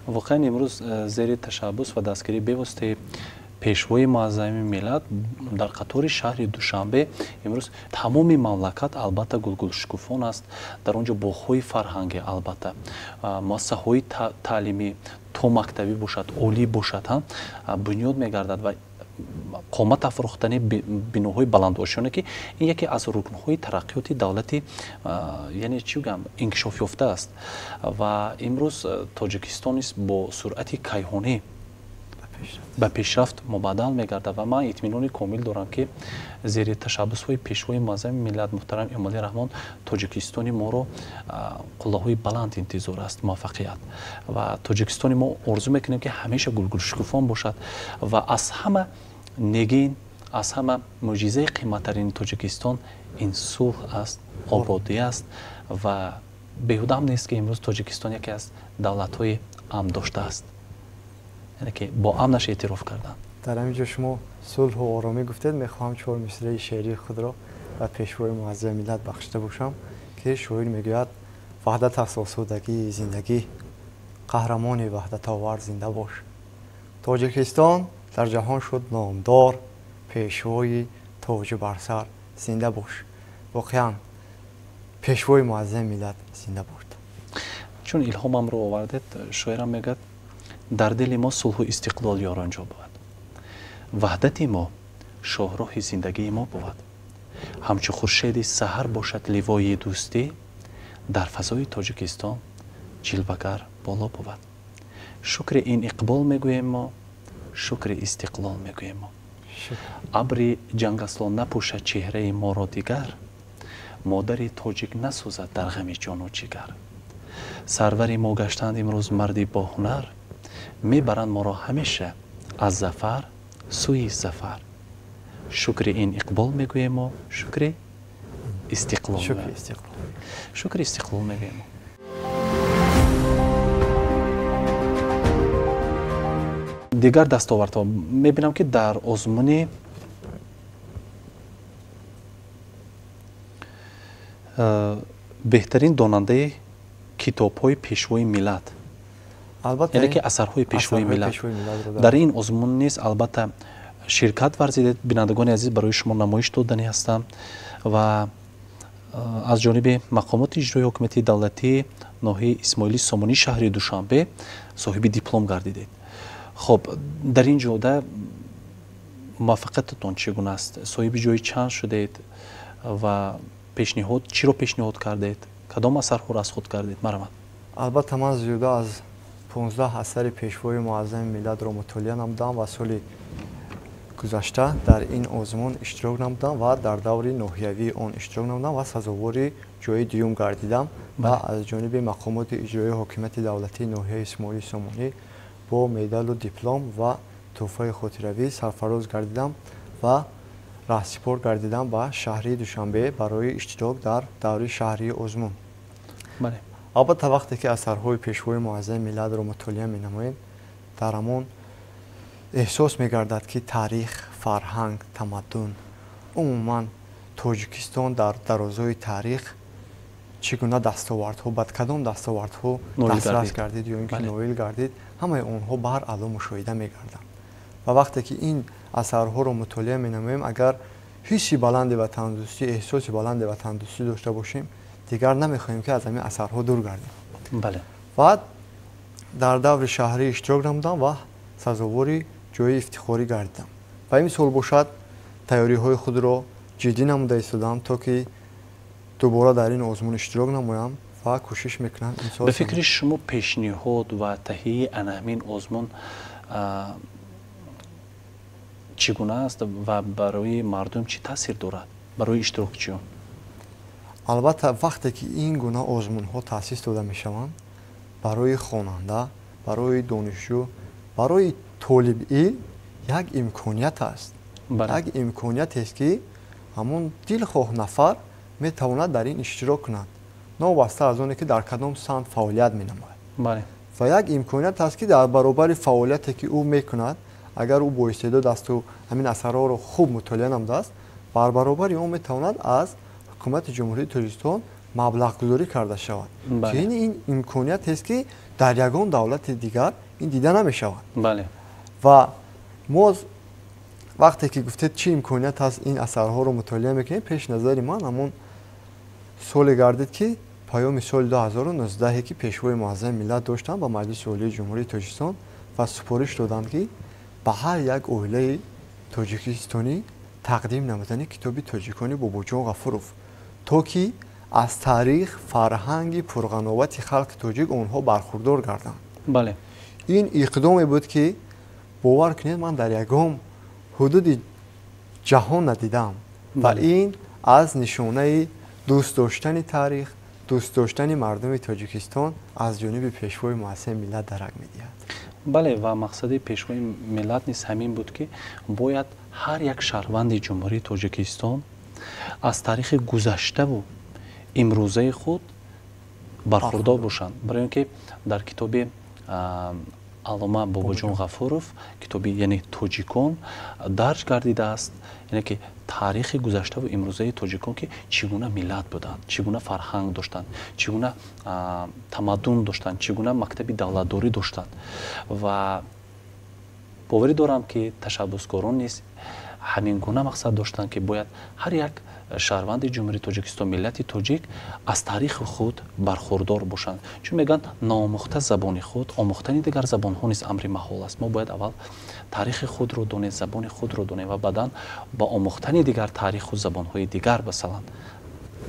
Воқеан имрӯз зери ташаббус ва дастгирии бевоситаи пешвои муаззами миллат дар қатори шаҳри Душанбе имрӯз тамоми мамлакат албатта гулгулшукуфон аст. Дар он ҷо боғҳои фарҳангӣ, албатта муассисаҳои таълимӣ то мактабӣ бошад, олӣ бошад, бунёд мегардад ва қомат афрохтани биноҳои баландошёна, ки ин яке аз рукнҳои тараққиёти давлати, яъне чӣ гӯям, инкишофёфта аст. Ва имрӯз Тоҷикистон низ бо суръати кайҳонӣ ба пешрафт мубаддал мегардад ва ман итминони комил дорам, ки зери ташаббусҳои пешвои муаззами миллат муҳтарам Эмомалӣ Раҳмон Тоҷикистони моро қуллаҳои баланд интизор аст, муваффақият. Ва Тоҷикистони мо орзу мекунем, ки ҳамеша гулгулшукуфон бошад ва аз ҳама негин, аз ҳама мӯъҷизаи қиматтарини Тоҷикистон ин сулҳ аст, ободӣ аст ва беҳудаам нест, ки имрӯз Тоҷикистон яке аз давлатҳои амн доштааст, яъне ки бо амнаш эътироф карданд. Дар ҳамин ҷо шумо сулҳу оромӣ гуфтед, мехоҳам 4 мисраи шеърии худро ба пешвои муаззами миллат бахшида бошам, ки шоир мегӯяд: ваҳдат аст осудагии зиндагӣ, қаҳрамони ваҳдатовар зинда бош. Тоҷикистон дар ҷаҳон шуд номдор, пешвои тоҷу барсар зинда бош. Воқеан пешвои муаззами миллат зинда бошд. Чун илҳомамро овардед, шоирам мегӯяд: дар дили мо сулҳу истиқлол ёронҷо бувад, ваҳдати мо шоҳроҳи зиндагии мо бувад. Ҳамчу хуршеди саҳар бошад ливои дӯстӣ, дар фазои Тоҷикистон ҷилвагар боло бувад. Шукри ин иқбол мегӯем мо, шукри истиқлол мегӯем мо. Абри ҷангасло напӯшад чеҳраи моро дигар, модари тоҷик насӯзад дар ғами ҷону ҷигар. Сарвари мо гаштанд имрӯз марди боҳунар, мебаранд моро ҳамеша аз зафар сӯи зафар. Шукри ин иқбол мегӯем мо, шукри истиқлол, шукри истиқлол мегӯем мо. Дигар дастовардҳо мебинам, ки дар озмуни беҳтарин донандаи китобҳои пешвои миллат, яъне ки асарҳои пешвои миллат, дар ин озмун низ албатта ширкат варзидед. Бинандагони азиз, барои шумо намоиш доданӣ ҳастам ва аз ҷониби мақомоти иҷроии ҳукумати давлатии ноҳияи Исмоили Сомонӣ шаҳри Душанбе соҳиби диплом гардидед. Хоб, дар ин ҷода муваффақиятатон чӣ гуна аст? Соҳиби ҷои чанд шудед ва пешниҳод чиро пешниҳод кардед? Кадом асарҳоро аз худ кардед? Марҳамат. Албатта, ман зиёда аз 15 асари Пешвои Муаззами миллатро мутолиа намудам ва соли гузашта дар ин озмун иштирок намудам ва дар даври ноҳиявии он иштирок намудам ва сазовори ҷои дуюм гардидам ва аз ҷониби мақомоти иҷроии ҳокимияти давлатии ноҳияи Исмоили Сомонӣ бо медалу диплом ва тӯҳфаи хотиравӣ сарфароз гардидам ва раҳсипор гардидам ба шаҳри Душанбе барои иштирок дар даври шаҳрии озмун. Албатта, вақте ки асарҳои Пешвои Муаззами миллатро мутолиа менамоем, дар ҳамон эҳсос мегардад, ки таърих, фарҳанг, тамаддун, умуман Тоҷикистон дар дарозои таърих чӣ гуна дастовардҳо, ба кадом дастовардҳо дастрас гардид ё ин ки ноил гардид, ҳамаи онҳо баръало мушоҳида мегарданд. Ва вақте ки ин асарҳоро мутолиа менамоем, агар ҳисси баланди ватандӯстӣ, эҳсоси баланди ватандӯстӣ дошта бошем, дигар намехоҳем, ки аз ҳамин асарҳо дур гардем. Ва дар даври шаҳрӣ иштирок намудам ва сазовори ҷои ифтихорӣ гардидам. Ва имсол бошад, тайёриҳои худро ҷиддӣ намуда истодам, то ки дубора дар ин озмун иштирок намоям ва кӯшиш мекунам имсол. Ба фикри шумо, пешниҳод ва таҳияи ана ҳамин озмун чӣ гуна аст ва барои мардум чӣ таъсир дорад, барои иштирокчиён? Албатта, вақте ки ин гуна озмунҳо таъсис дода мешаванд, барои хонанда, барои донишҷӯ, барои толибилм як имконият аст, як имкониятест, ки ҳамон дилхоҳ нафар метавонад дар ин иштирок кунад, новобаста аз оне ки дар кадом самт фаъолият менамояд. Ва як имконият аст, ки дар баробари фаъолияте ки ӯ мекунад, агар ӯ боистеъдод асту ҳамин асарҳоро хуб мутолиа намудааст, бар баробари он метавонад аз ҳукумати Ҷумҳурии Тоҷикистон маблағгузорӣ карда шавад, ки ин имкониятест, ки дар ягон давлати дигар ин дида намешавад. Ва мо вақте ки гуфтед, чӣ имконият аст, ин асарҳоро мутолиа мекунем, пеш назари ман ҳамон соле гардид, ки паёми соли 2019, ки Пешвои Муаззами миллат доштанд ба Маҷлиси Олии Ҷумҳурии Тоҷикистон ва супориш доданд, ки ба ҳар як оилаи тоҷикистонӣ тақдим намудани китоби Тоҷикони Бобоҷон Ғафуров, то ки аз таърих, фарҳанги пурғановати халқи тоҷик онҳо бархурдор гарданд. Ин иқдоме буд, ки бовар кунед, ман дар ягон ҳудуди ҷаҳон надидам ва ин аз нишонаи дӯст доштани таърих, дӯст доштани мардуми Тоҷикистон аз ҷониби Пешвои Муаззами миллат дарак медиҳад. Бале, ва мақсади Пешвои миллат низ ҳамин буд, ки бояд ҳар як шаҳрванди Ҷумҳурии Тоҷикистон аз таърихи гузаштаву имрӯзаи худ бархурдор бошанд, барои он ки дар китоби аллома Бобоҷон Ғафуров, китоби яъне Тоҷикон, дарҷ гардидааст, яъне ки таърихи гузаштаву имрӯзаи тоҷикон, ки чӣ гуна миллат буданд, чӣ гуна фарҳанг доштанд, чӣ гуна тамаддун доштанд, чӣ гуна мактаби давлатдорӣ доштанд. Ва боварӣ дорам, ки ташаббускорон низ ҳамин гуна мақсад доштанд, ки бояд ҳар як шаҳрванди Ҷумҳурии Тоҷикистон, миллати тоҷик аз таърихи худ бархурдор бошанд, чун мегӯянд, ноомӯхта забони худ, омӯхтани дигар забонҳо низ амри маҳол аст. Мо бояд аввал таърихи худро донем, забони худро донем ва баъдан ба омӯхтани дигар таъриху забонҳои дигар, масалан,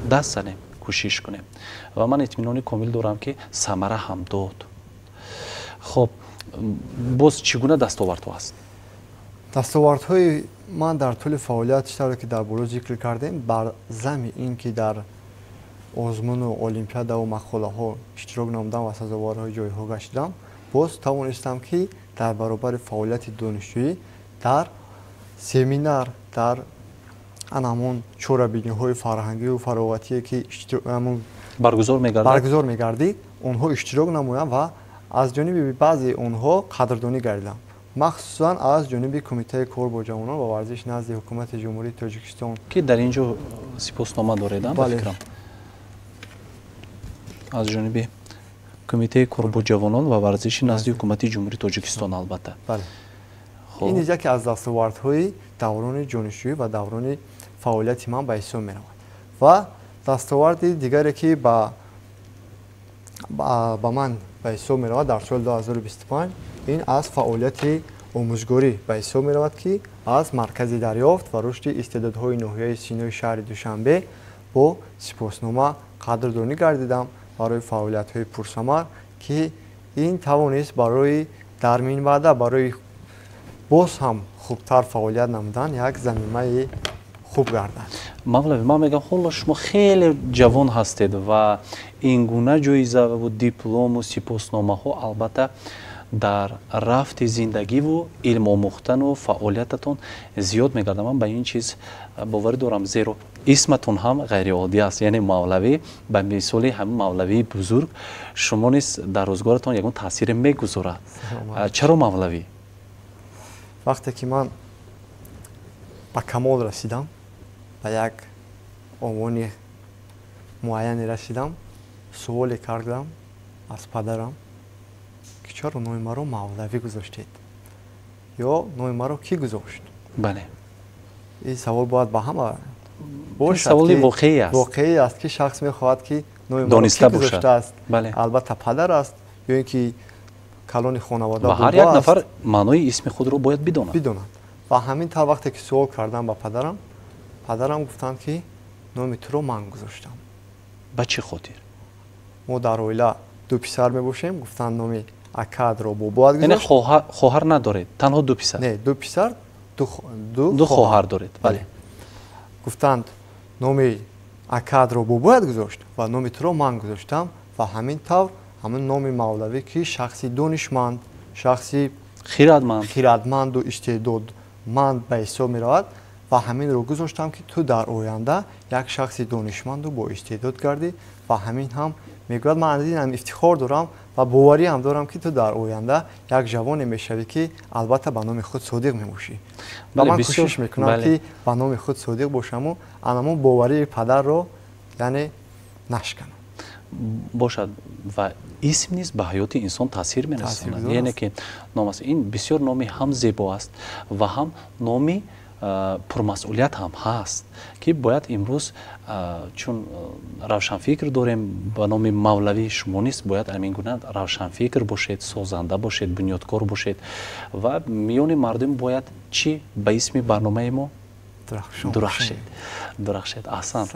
даст занем, кӯшиш кунем. Ва ман итминони комил дорам, ки самара ҳам дод. Хоб, боз чӣ гуна дастовардҳо аст? Дастовардҳои ман дар тӯли фаъолият, чӣ тавре ки дар боло зикр кардем, бар зами ин ки дар озмуну олимпиадаву мақолаҳо иштирок намудам ва сазоворҳои ҷойҳо гаштидам, боз тавонистам, ки дар баробари фаъолияти донишҷӯӣ дар семинар, дар ан ҳамон чорабиниҳои фарҳангию фароғатие, ки баргузор мегардид, онҳо иштирок намоям ва аз ҷониби баъзе онҳо қадрдонӣ гардидам, махсусан аз ҷониби Кумитаи кор бо ҷавонон ва варзиш назди ҳукумати Ҷумҳурии Тоҷикистон. Ки дар ин ҷо сипоснома доред, ба фикрам, аз ҷониби Кумитаи кор бо ҷавонон ва варзиши назди ҳукумати Ҷумҳурии Тоҷикистон, албатта. Ин низ яке аз дастовардҳои даврони ҷонишҷӯӣ ва даврони фаъолияти ман ба ҳисоб меравад. Ва дастоварди дигаре, ки ба ман ба ҳисоб меравад дар соли 2025, ин аз фаъолияти омӯзгорӣ ба ҳисоб меравад, ки аз Маркази дарёфт ва рушди истеъдодҳои ноҳияи Синои шаҳри Душанбе бо сипоснома Қадрдонӣ гардидам барои фаъолиятҳои пурсамар, ки ин тавонист барои дар минбаъда барои боз ҳам хубтар фаъолият намудан як замимаи хуб гардад. Мавлавӣ, ман мегӯям, ҳоло шумо хеле ҷавон ҳастед ва ин гуна ҷоизаву диплому сипосномаҳо албатта дар рафти зиндагиву илм омӯхтану фаъолиятатон зиёд мегардад. Ман ба ин чиз боварӣ дорам, зеро исматон ҳам ғайриоддӣ аст, яъне Мавлавӣ. Ба мисоли ҳамин мавлавии бузург шумо низ дар рӯзгоратон ягон таъсире мегузорад. Чаро Мавлавӣ? Вақте ки ман ба камол расидам, ба як унвони муайяне расидам, суоле кардам аз падарам, ки чаро номи маро Мавлавӣ гузоштед ё номи маро кӣ гузошт? Ин савол бояд ба ҳама бошад. Саволи воқеӣ аст. Воқеӣ аст, ки шахс мехоҳад, ки номи маро кӣ гузоштааст. Албатта, падар аст ё ин ки калони хонавода. Ва ҳар як нафар маънои исми худро бояд бидонад. Бидонад. Ва ҳамин тавр, вақте ки суол кардам ба падарам, падарам гуфтанд, ки номи туро ман гузоштам. Ба чӣ хотир? Мо дар оила ду писар мебошем. Гуфтанд, номи акадро бобоат гузошт. Яъне хоҳар надоред, танҳо ду писар? Не, ду писар, ду хоҳар доред. Бале. Гуфтанд, номи акадро бобоят гузошт ва номи туро ман гузоштам. Ва ҳамин тавр ҳамин номи Мавлавӣ, ки шахси донишманд, шахси хирадманд, хирадманду истеъдодманд ба ҳисоб меравад, ва ҳаминро гузоштам, ки ту дар оянда як шахси донишманду боистеъдод гардӣ. Ва ҳамин ҳам мегӯяд, ман аз инам ифтихор дорам ва боварӣ ҳам дорам, ки ту дар оянда як ҷавоне мешавӣ, ки албатта ба номи худ содиқ мебошӣ. Ва ман кӯшиш мекунам, ки ба номи худ содиқ бошаму анамон боварии падарро яъне нашканам. Бошад, ва исм низ ба ҳаёти инсон таъсир мерасонад, яъне ки ном аст. Ин бисёр номи ҳам зебо аст ва ҳам номи пурмасъулият ҳам ҳаст, ки бояд имрӯз, чун равшанфикр дорем ба номи Мавлавӣ, шумо низ бояд ҳамин гуна равшанфикр бошед, созанда бошед, бунёдкор бошед ва миёни мардум бояд чӣ ба исми барномаи мо дурахшед, дурахшед. Аҳсан.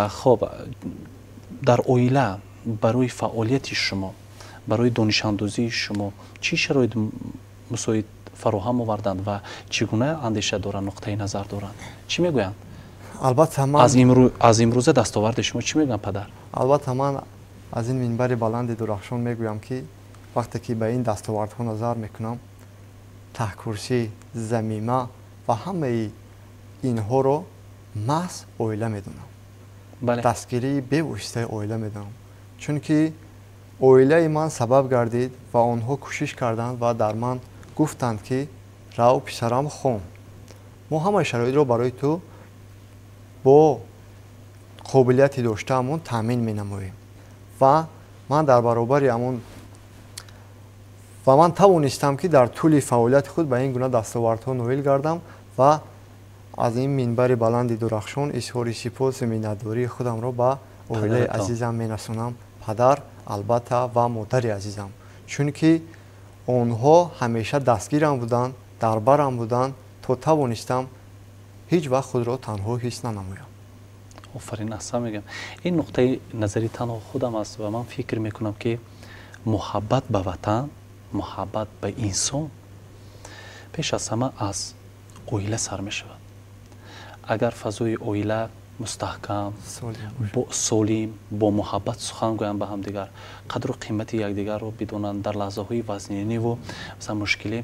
Хоб, дар оила барои фаъолияти шумо, барои донишандӯзии шумо чӣ шароит мусоид фароҳам оварданд ва чӣ гуна андеша доранд, нуқтаи назар доранд, чӣ мегӯянд? Албатта, ман аз имрӯза дастоварди шумо чӣ мегӯянд падар? Албатта, ман аз ин минбари баланди Дурахшон мегӯям, ки вақте ки ба ин дастовардҳо назар мекунам, таҳкурсӣ, замима ва ҳамаи инҳоро маҳз оила медонам, дастгирии бевоситаи оила медонам, чунки оилаи ман сабаб гардид ва онҳо кӯшиш карданд ва дар ман гуфтанд, ки рав, писарам, хон, мо ҳамаи шароитро барои ту бо қобилияти доштаамон таъмин менамоем. Ва ман дар баробари ҳамон ва ман тавонистам, ки дар тӯли фаъолияти худ ба ин гуна дастовардҳо ноил гардам. Ва аз ин минбари баланди Дурахшон изҳори сипосу миннатдории худамро ба оилаи азизам мерасонам, падар албатта ва модари азизам, чунки онҳо ҳамеша дастгирам буданд, дар барам буданд, то тавонистам ҳеҷ вақт худро танҳо ҳис нанамоям. Офарин, аҳсан мегӯям. Ин нуқтаи назари танҳо худам аст ва ман фикр мекунам, ки муҳаббат ба ватан, муҳаббат ба инсон пеш аз ҳама аз оила сар мешавад. Агар фазои оила мустаҳкам, солим, бо муҳаббат сухан гӯянд ба ҳамдигар, қадру қимати якдигарро бидонанд, дар лаҳзаҳои вазниниву масалан мушкилӣ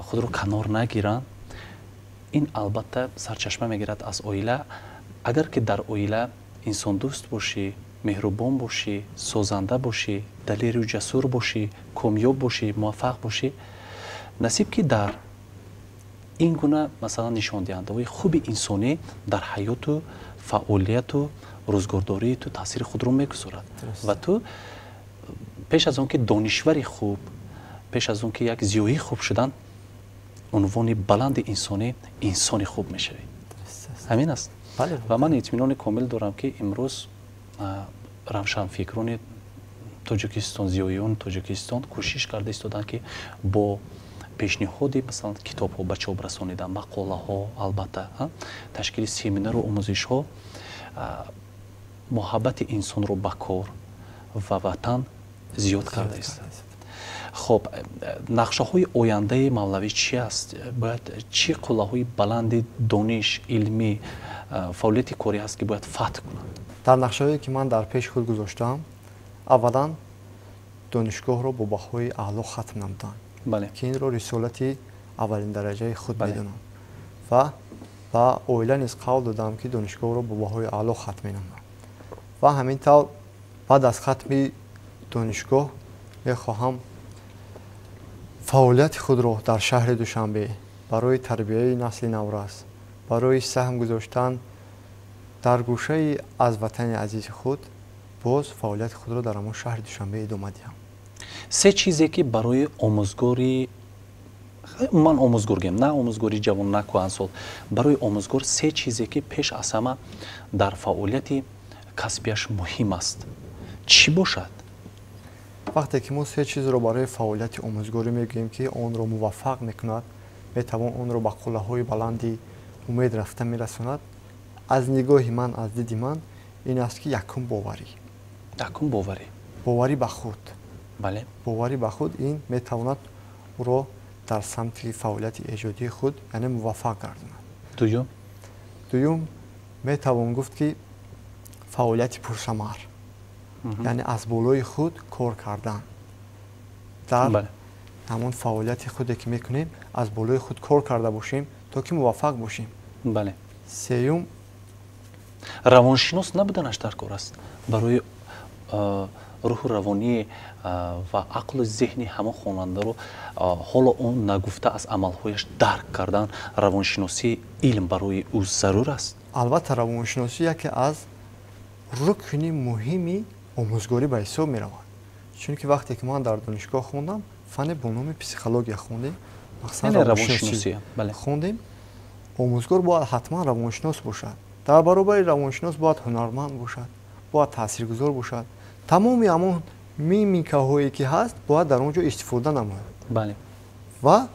худро канор нагиранд, ин албатта сарчашма мегирад аз оила. Агар ки дар оила инсондӯст бошӣ, меҳрубон бошӣ, созанда бошӣ, далеру ҷасур бошӣ, комёб бошӣ, муваффақ бошӣ, насиб ки дар ин гуна масалан нишондиҳандаҳои хуби инсонӣ дар ҳаёту фаъолияту рӯзгордории ту таъсири худро мегузорад ва ту пеш аз он ки донишвари хуб, пеш аз он ки як зиёии хуб шудан, унвони баланди инсонӣ, инсони хуб мешавӣ. Ҳамин аст. Ва ман итминони комил дорам, ки имрӯз равшанфикрони Тоҷикистон, зиёиёни Тоҷикистон кӯшиш карда истоданд, ки бо пешниҳоди масалан китобҳо, ба чоп расонидан мақолаҳо, албатта ташкили семинару омӯзишҳо. Муҳаббати инсонро ба кор ва ватан зиёд карда истад. Хоб, нақшаҳои ояндаи мавлавӣ чӣ аст? Бояд чӣ қуллаҳои баланди дониш, илмӣ, фаъолияти корӣ ҳаст, ки бояд фатҳ кунад? Дар нақшаҳое, ки ман дар пеши худ гузоштаам, аввалан донишгоҳро бо баҳои аъло хатм намудам, ки инро рисолати аввалиндараҷаи худ медонам ва ба оила низ қавл додам, ки донишгоҳро бо баҳои аъло хатм менамоям. Ва ҳамин тавр баъд аз хатми донишгоҳ мехоҳам фаъолияти худро дар шаҳри Душанбе барои тарбияи насли наврас, барои саҳм гузоштан дар гӯшаи аз ватани азизи худ, боз фаъолияти худро дар ҳамон шаҳри Душанбе идома диҳам. Се чизе, ки барои омӯзгори, ман омӯзгор гем, на омӯзгори ҷавон, на кӯҳансол, барои омӯзгор се чизе, ки пеш аз ҳама дар фаъолияти касбияш муҳим аст, чӣ бошад? Вақте ки мо се чизро барои фаъолияти омӯзгорӣ мегӯем, ки онро муваффақ мекунад, метавон онро ба қуллаҳои баланди умед рафта мерасонад, аз нигоҳи ман, аз диди ман ин аст, ки якум боварӣ. Якум боварӣ. Боварӣ ба худ. Боварӣ ба худ ин метавонад ӯро дар самти фаъолияти эҷодии худ, яъне, муваффақ гардонад. Дуюм? Дуюм, метавон гуфт, ки фаъолияти пурсамар, яъне аз болои худ кор кардан, дар ҳамон фаъолияти худе, ки мекунем, аз болои худ кор карда бошем, то ки муваффақ бошем. Сеюм, равоншинос набуданаш дар кор аст? Барои рӯҳу равонӣ ва ақлу зеҳни ҳамон хонандаро, ҳоло он нагуфта, аз амалҳояш дарк кардан, равоншиносии илм барои ӯ зарур аст? Албатта, равоншиносӣ яке аз рукни муҳими омӯзгорӣ ба ҳисоб меравад, чунки вақте ки ман дар донишгоҳ хондам, фане бо номи психология хондем, махсусан равоншиносӣ хондем. Омӯзгор бояд ҳатман равоншинос бошад. Дар баробари равоншинос бояд ҳунарманд бошад, бояд таъсиргузор бошад. Тамоми ҳамон мимикаҳое, ки ҳаст, бояд дар он ҷо истифода намояд. Ва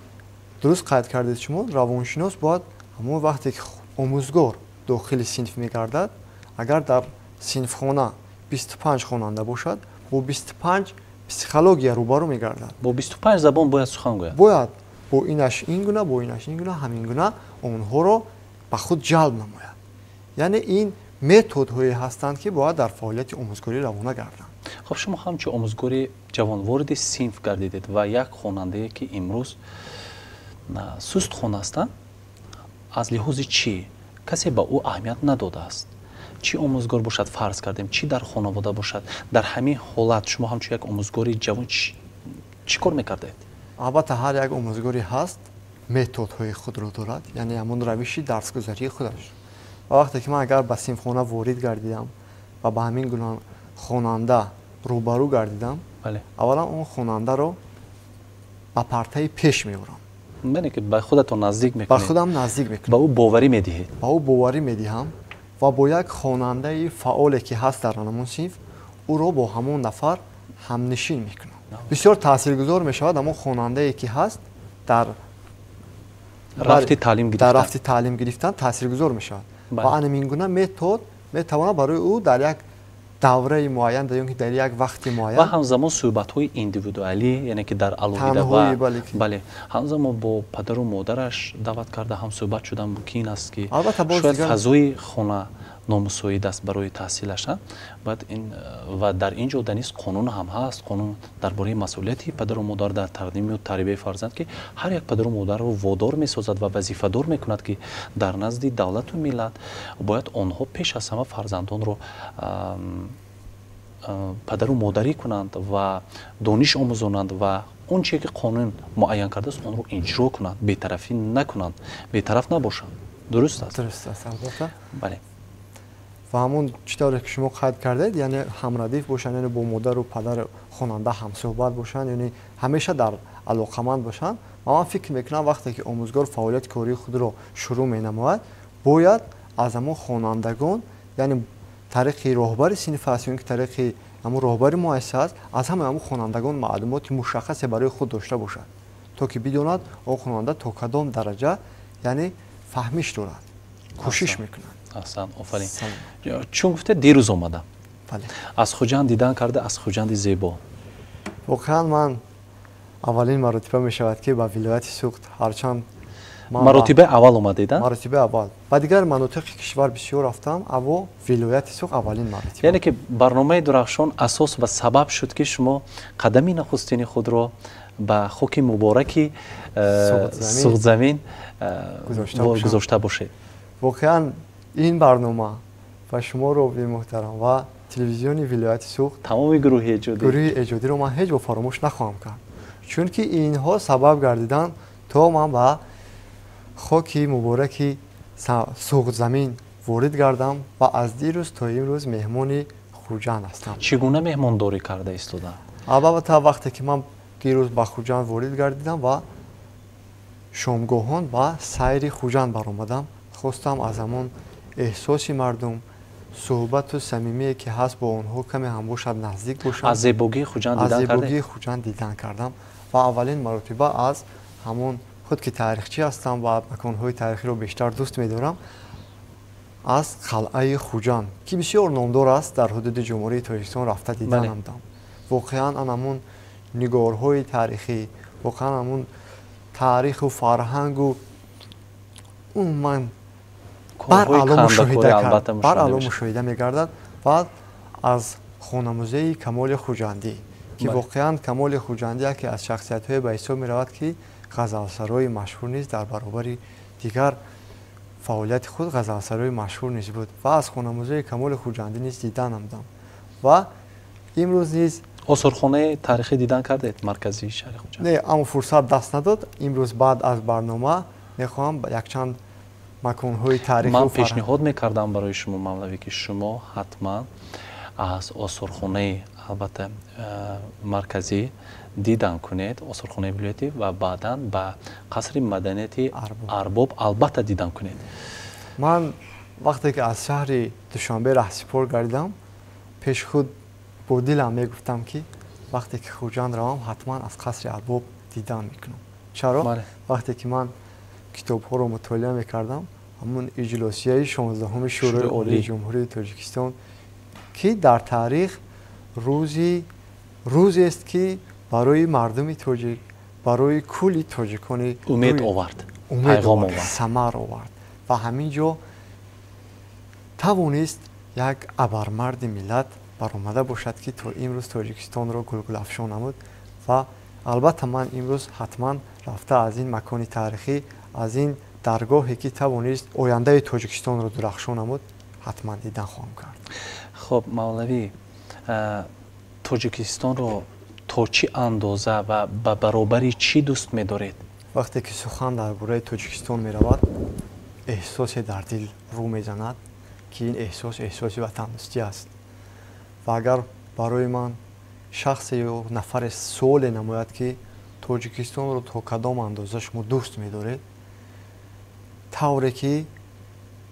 дуруст қайд кардед шумо, равоншинос бояд ҳамон вақте ки омӯзгор дохили синф мегардад, агар дар синфхона 25 хонанда бошад, бо 25 психология рӯбарӯ мегардад. Бо 25 забон бояд сухан гӯяд. Бояд бо инаш ин гуна, бо инаш ин гуна, ҳамин гуна онҳоро ба худ ҷалб намояд. Яъне ин методҳое ҳастанд, ки бояд дар фаъолияти омӯзгорӣ равона гарданд. Хоб, шумо ҳамчун омӯзгори ҷавон вориди синф гардидед ва як хонандае, ки имрӯз сустхон ҳастанд, аз лиҳози чӣ касе ба ӯ аҳамият надодааст, чӣ омӯзгор бошад, фарз кардем, чӣ дар хонавода бошад, дар ҳамин ҳолат шумо ҳамчун як омӯзгори ҷавон чӣ кор мекардед? Албатта, ҳар як омӯзгоре ҳаст, методҳои худро дорад, яъне ҳамон равиши дарсгузарии худаш. Ва вақте ки ман агар ба синфхона ворид гардидам ва ба ҳамин гуна хонанда рӯбарӯ гардидам, аввалан он хонандаро ба партаи пеш меорам. Яъне ки ба худатон наздик мекунед. Ба худам наздик мекунам. Ба ӯ боварӣ медиҳед. Ба ӯ боварӣ медиҳам ва бо як хонандаи фаъоле, ки ҳаст дар ҳамон синф, ӯро бо ҳамон нафар ҳамнишин мекунам. Бисёр таъсиргузор мешавад ҳамон хонандае, ки ҳаст, дар рафти таълим дар гирифтан. Рафти таълим гирифтан таъсиргузор мешавад. Ва ана ин гуна метод метавонад барои ӯ дар як давраи муайян, ё ки дар як вақти ва муайян ҳамзамон суҳбатҳои индивидуалӣ, яъне ки дар алоҳида танҳоӣ, ва бале, ки бале, ҳамзамон бо падару модараш даъват карда ҳамсӯҳбат шудан мумкин аст, ки Албатта, боз шояд дигар фазои хона номусоид аст барои таҳсилаш, баъд ин ва дар ин ҷода низ қонун ҳам ҳаст, қонун дар бораи масъулияти падару модар дар таълиму тарбияи фарзанд, ки ҳар як падару модарро водор месозад ва вазифадор мекунад, ки дар назди давлату миллат бояд онҳо пеш аз ҳама фарзандонро падару модарӣ кунанд ва дониш омӯзонанд ва он чизе, ки қонун муайян кардааст, онро иҷро кунанд, бетарафӣ накунанд, бетараф набошанд. Дуруст аст? Дуруст аст, албатта. Бале. Ва ҳамон чӣ тавре ки шумо қайд кардед, яъне ҳамрадиф бошанд, яъне бо модару падари хонанда ҳамсӯҳбат бошанд, яъне ҳамеша дар алоқаманд бошанд. Ва ман фикр мекунам, вақте ки омӯзгор фаъолияти кории худро шурӯъ менамояд, бояд аз ҳамон хонандагон, яъне тариқи роҳбари синф аст ё ин ки тариқи ҳамон роҳбари муассиса аст, аз ҳамаи ҳамон хонандагон маълумоти мушаххасе барои худ дошта бошад, то ки бидонад он хонанда то кадом дараҷа, яъне, фаҳмиш дорад. Кӯшиш мекунанд. Аҳсан, офарин. Чун гуфте дирӯз омадам. Аз Хуҷанд дидан карда, аз Хуҷанди зебо. Воқеан ман аввалин маротиба мешавад, ки ба вилояти Суғд, ҳарчанд маротибаи аввал омадед? Маротибаи аввал. Ба дигар манотиқи кишвар бисёр рафтам, аммо вилояти Суғд аввалин маротиба. Яъне ки барномаи Дурахшон асос ва сабаб шуд, ки шумо қадами нахустини худро ба хоки мубораки Суғдзамин гузошта бошед. Воқеан ин барнома ва шумо, ровии муҳтарам, ва телевизиони вилояти Суғд, тамоми гурӯҳи эҷодӣ, гурӯҳи эҷодиро ман ҳеҷ гоҳ фаромӯш нахоҳам кард, чунки инҳо сабаб гардиданд, то ман ба хоки мубораки Суғдзамин ворид гардам ва аз дирӯз то имрӯз меҳмони Хуҷанд ҳастам. Чӣ гуна меҳмондорӣ карда истода? Албатта, вақте ки ман дирӯз ба Хуҷанд ворид гардидам ва шомгоҳон ба сайри Хуҷанд баромадам, хостам аз ҳамон эҳсоси мардум, суҳбату самимие, ки ҳаст бо онҳо, каме ҳам бошад, наздик бошам. Аз зебогии Хуҷанд дидан, аз зебогии Хуҷанд дидан кардам ва аввалин маротиба аз ҳамон худ, ки таърихчӣ ҳастам ва маконҳои таърихиро бештар дӯст медорам, аз қалъаи Хуҷанд, ки бисёр номдор аст дар ҳудуди Ҷумҳурии Тоҷикистон, рафта дидан намудам. Воқеан ан ҳамун нигорҳои таърихӣ, воқеан ҳамун таъриху фарҳангу умуман баръало мушоҳида мегардад. Ва аз хонамузеи Камоли Хуҷандӣ, ки воқеан Камоли Хуҷандӣ яке аз шахсиятҳое ба ҳисоб меравад, ки ғазалсарои машҳур низ дар баробари дигар фаъолияти худ ғазалсарои машҳур низ буд, ва аз хонамузеи Камоли Хуҷандӣ низ дидан намудам. Ва имрӯз низ осорхонаи таърихӣ дидан кардед марказии шаҳри Хуҷанд? Не, аммо фурсат даст надод. Имрӯз баъд аз барнома мехоҳам якчанд маконҳои таърихӣ. Ман пешниҳод мекардам барои шумо, мавлавӣ, ки шумо ҳатман аз осорхонаи, албатта, марказӣ дидан кунед, осорхонаи вилоятӣ, ва баъдан ба қасри маданияти Арбоб албатта дидан кунед. Ман вақте ки аз шаҳри Душанбе раҳсипор гардидам, пеши худ бо дилам мегуфтам, ки вақте ки Хуҷанд равам, ҳатман аз қасри Арбоб дидан мекунам. Чаро? Вақте ки ман китобҳоро мутолиа мекардам, ҳамун иҷлосияи 16-уми Шӯрои Олии Ҷумҳурии Тоҷикистон, ки дар таърих рӯзест, ки барои мардуми тоҷик, барои кулли тоҷикони умед овард, умед овард, самар овард, ва ҳамин ҷо тавонист як абармарди миллат баромада бошад, ки то имрӯз Тоҷикистонро гулгулафшон намуд. Ва албатта ман имрӯз ҳатман рафта аз ин макони таърихӣ, аз ин даргоҳе, ки тавонист ояндаи Тоҷикистонро дурахшон намуд, ҳатман дидан хоҳам кард. Хуб, мавлавӣ, Тоҷикистонро то чӣ андоза ва ба баробари чӣ дӯст медоред? Вақте ки сухан дар бораи Тоҷикистон меравад, эҳсосе дар дил рӯ мезанад, ки ин эҳсос эҳсоси ватандӯстӣ аст. Ва агар барои ман шахсе ё нафаре суоле намояд, ки Тоҷикистонро то кадом андоза шумо дӯст медоред, тавре ки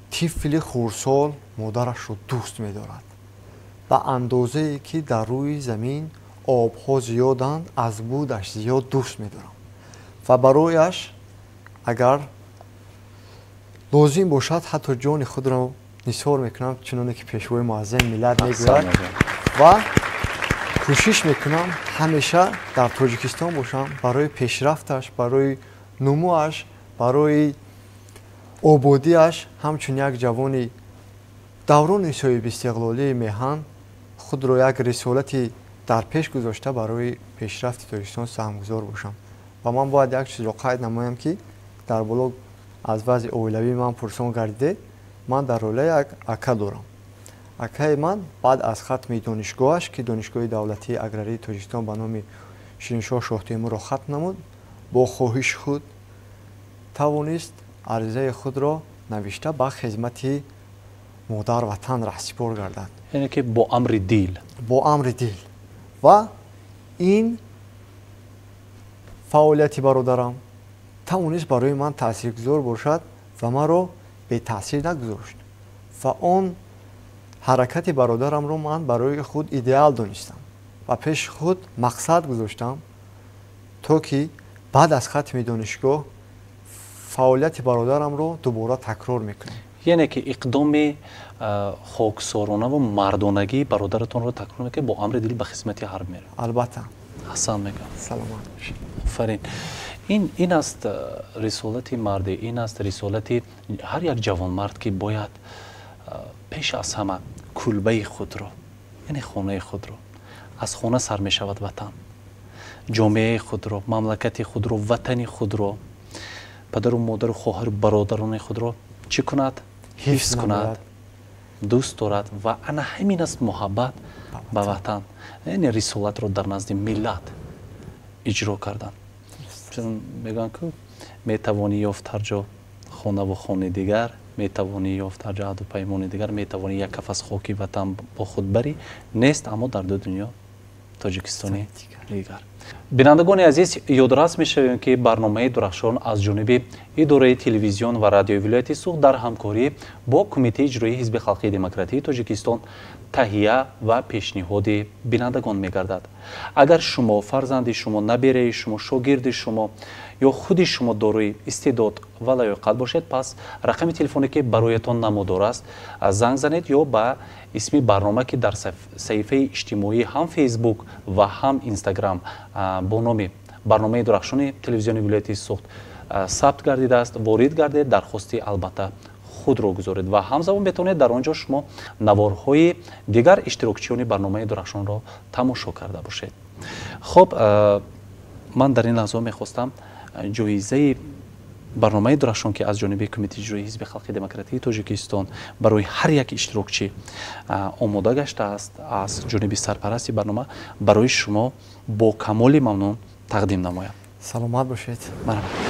тифли хурдсол модарашро дӯст медорад, ба андозае ки дар рӯи замин обҳо зиёданд, аз будаш зиёд дӯст медорам ва барояш агар лозим бошад, ҳатто ҷони худро нисор мекунам, чуноне ки Пешвои муаззами миллат мегӯяд. Ва кӯшиш мекунам ҳамеша дар Тоҷикистон бошам, барои пешрафташ, барои нумӯаш, барои ободиаш. Ҳамчун як ҷавони даврони соҳибистиқлолии меҳан худро як рисолати дар пеш гузошта, барои пешрафти Тоҷикистон саҳмгузор бошам. Ва ман бояд як чизро қайд намоям, ки дар боло аз вазъи оилавии ман пурсон гардидед. Ман дар оила як ака дорам. Акаи ман баъд аз хатми донишгоҳаш, ки Донишгоҳи давлатии аграрии Тоҷикистон ба номи Шириншоҳ Шоҳтемурро хатм намуд, бо хоҳиши худ тавонист аризаи худро навишта ба хизмати модар ватан раҳсипор гардад. Яъне ки бо амри дил. Бо амри дил. Ва ин фаъолияти бародарам тавонист барои ман таъсиргузор бошад ва маро бетаъсир нагузошт, ва он ҳаракати бародарамро ман барои худ идеал донистам ва пеши худ мақсад гузоштам, то ки баъд аз хатми донишгоҳ фаъолияти бародарамро дубора такрор мекунам. Яъне ки иқдоми хоксорона ва мардонагии бародаратонро такрор мекунед, бо амри дил ба хизмати ҳарб меравед. Албатта. Ҳасан мегӯям. Саломат бошед. Офарин. Ин аст рисолати мардӣ, ин аст рисолати ҳар як ҷавонмард, ки бояд пеш аз ҳама кулбаи худро, яъне хонаи худро, аз хона сар мешавад ватан, ҷомеаи худро, мамлакати худро, ватани худро, падару модару хоҳару бародарони худро чӣ кунад? Ҳифз кунад, дӯст дорад. Ва ана ҳамин аст муҳаббат ба ватан, яъне рисолатро дар назди миллат иҷро кардан. Чун мегӯянд, ку метавонӣ ёфт ҳар ҷо хонаву хони дигар, метавонӣ ёфт ҳар ҷо аҳду паймони дигар, метавонӣ як каф аз хоки ватан бо худ барӣ, нест аммо дар ду дунё Тоҷикистони дигар. Бинандагони азиз, ёдрас мешавем, ки барномаи Дурахшон аз ҷониби идораи телевизион ва радиои вилояти Суғд дар ҳамкорӣ бо Кумитаи иҷроии Ҳизби халқии демократии Тоҷикистон таҳия ва пешниҳоди бинандагон мегардад. Агар шумо, фарзанди шумо, набераи шумо, шогирди шумо ё худи шумо дорои истеъдод ва лаёқат бошед, пас рақами телефоне, ки бароятон намудор аст, занг занед ё ба исми барнома, ки дар саҳифаи иҷтимоӣ ҳам Фейсбук ва ҳам Инстаграм бо номи барномаи Дурахшони телевизиони вилояти Суғд сабт гардидааст, ворид гардед, дархости албатта худро гузоред ва ҳамзамон метавонед дар он ҷо шумо наворҳои дигар иштирокчиёни барномаи Дурахшонро тамошо карда бошед. Хуб, ман дар ин лаҳза мехостам ҷоизаи барномаи Дурахшон, ки аз ҷониби Кумитаи иҷроии Ҳизби халқи демократии Тоҷикистон барои ҳар як иштирокчӣ омода гаштааст, аз ҷониби сарпарасти барнома барои шумо бо камоли мамнун тақдим намоям. Саломат бошед. Марҳамат.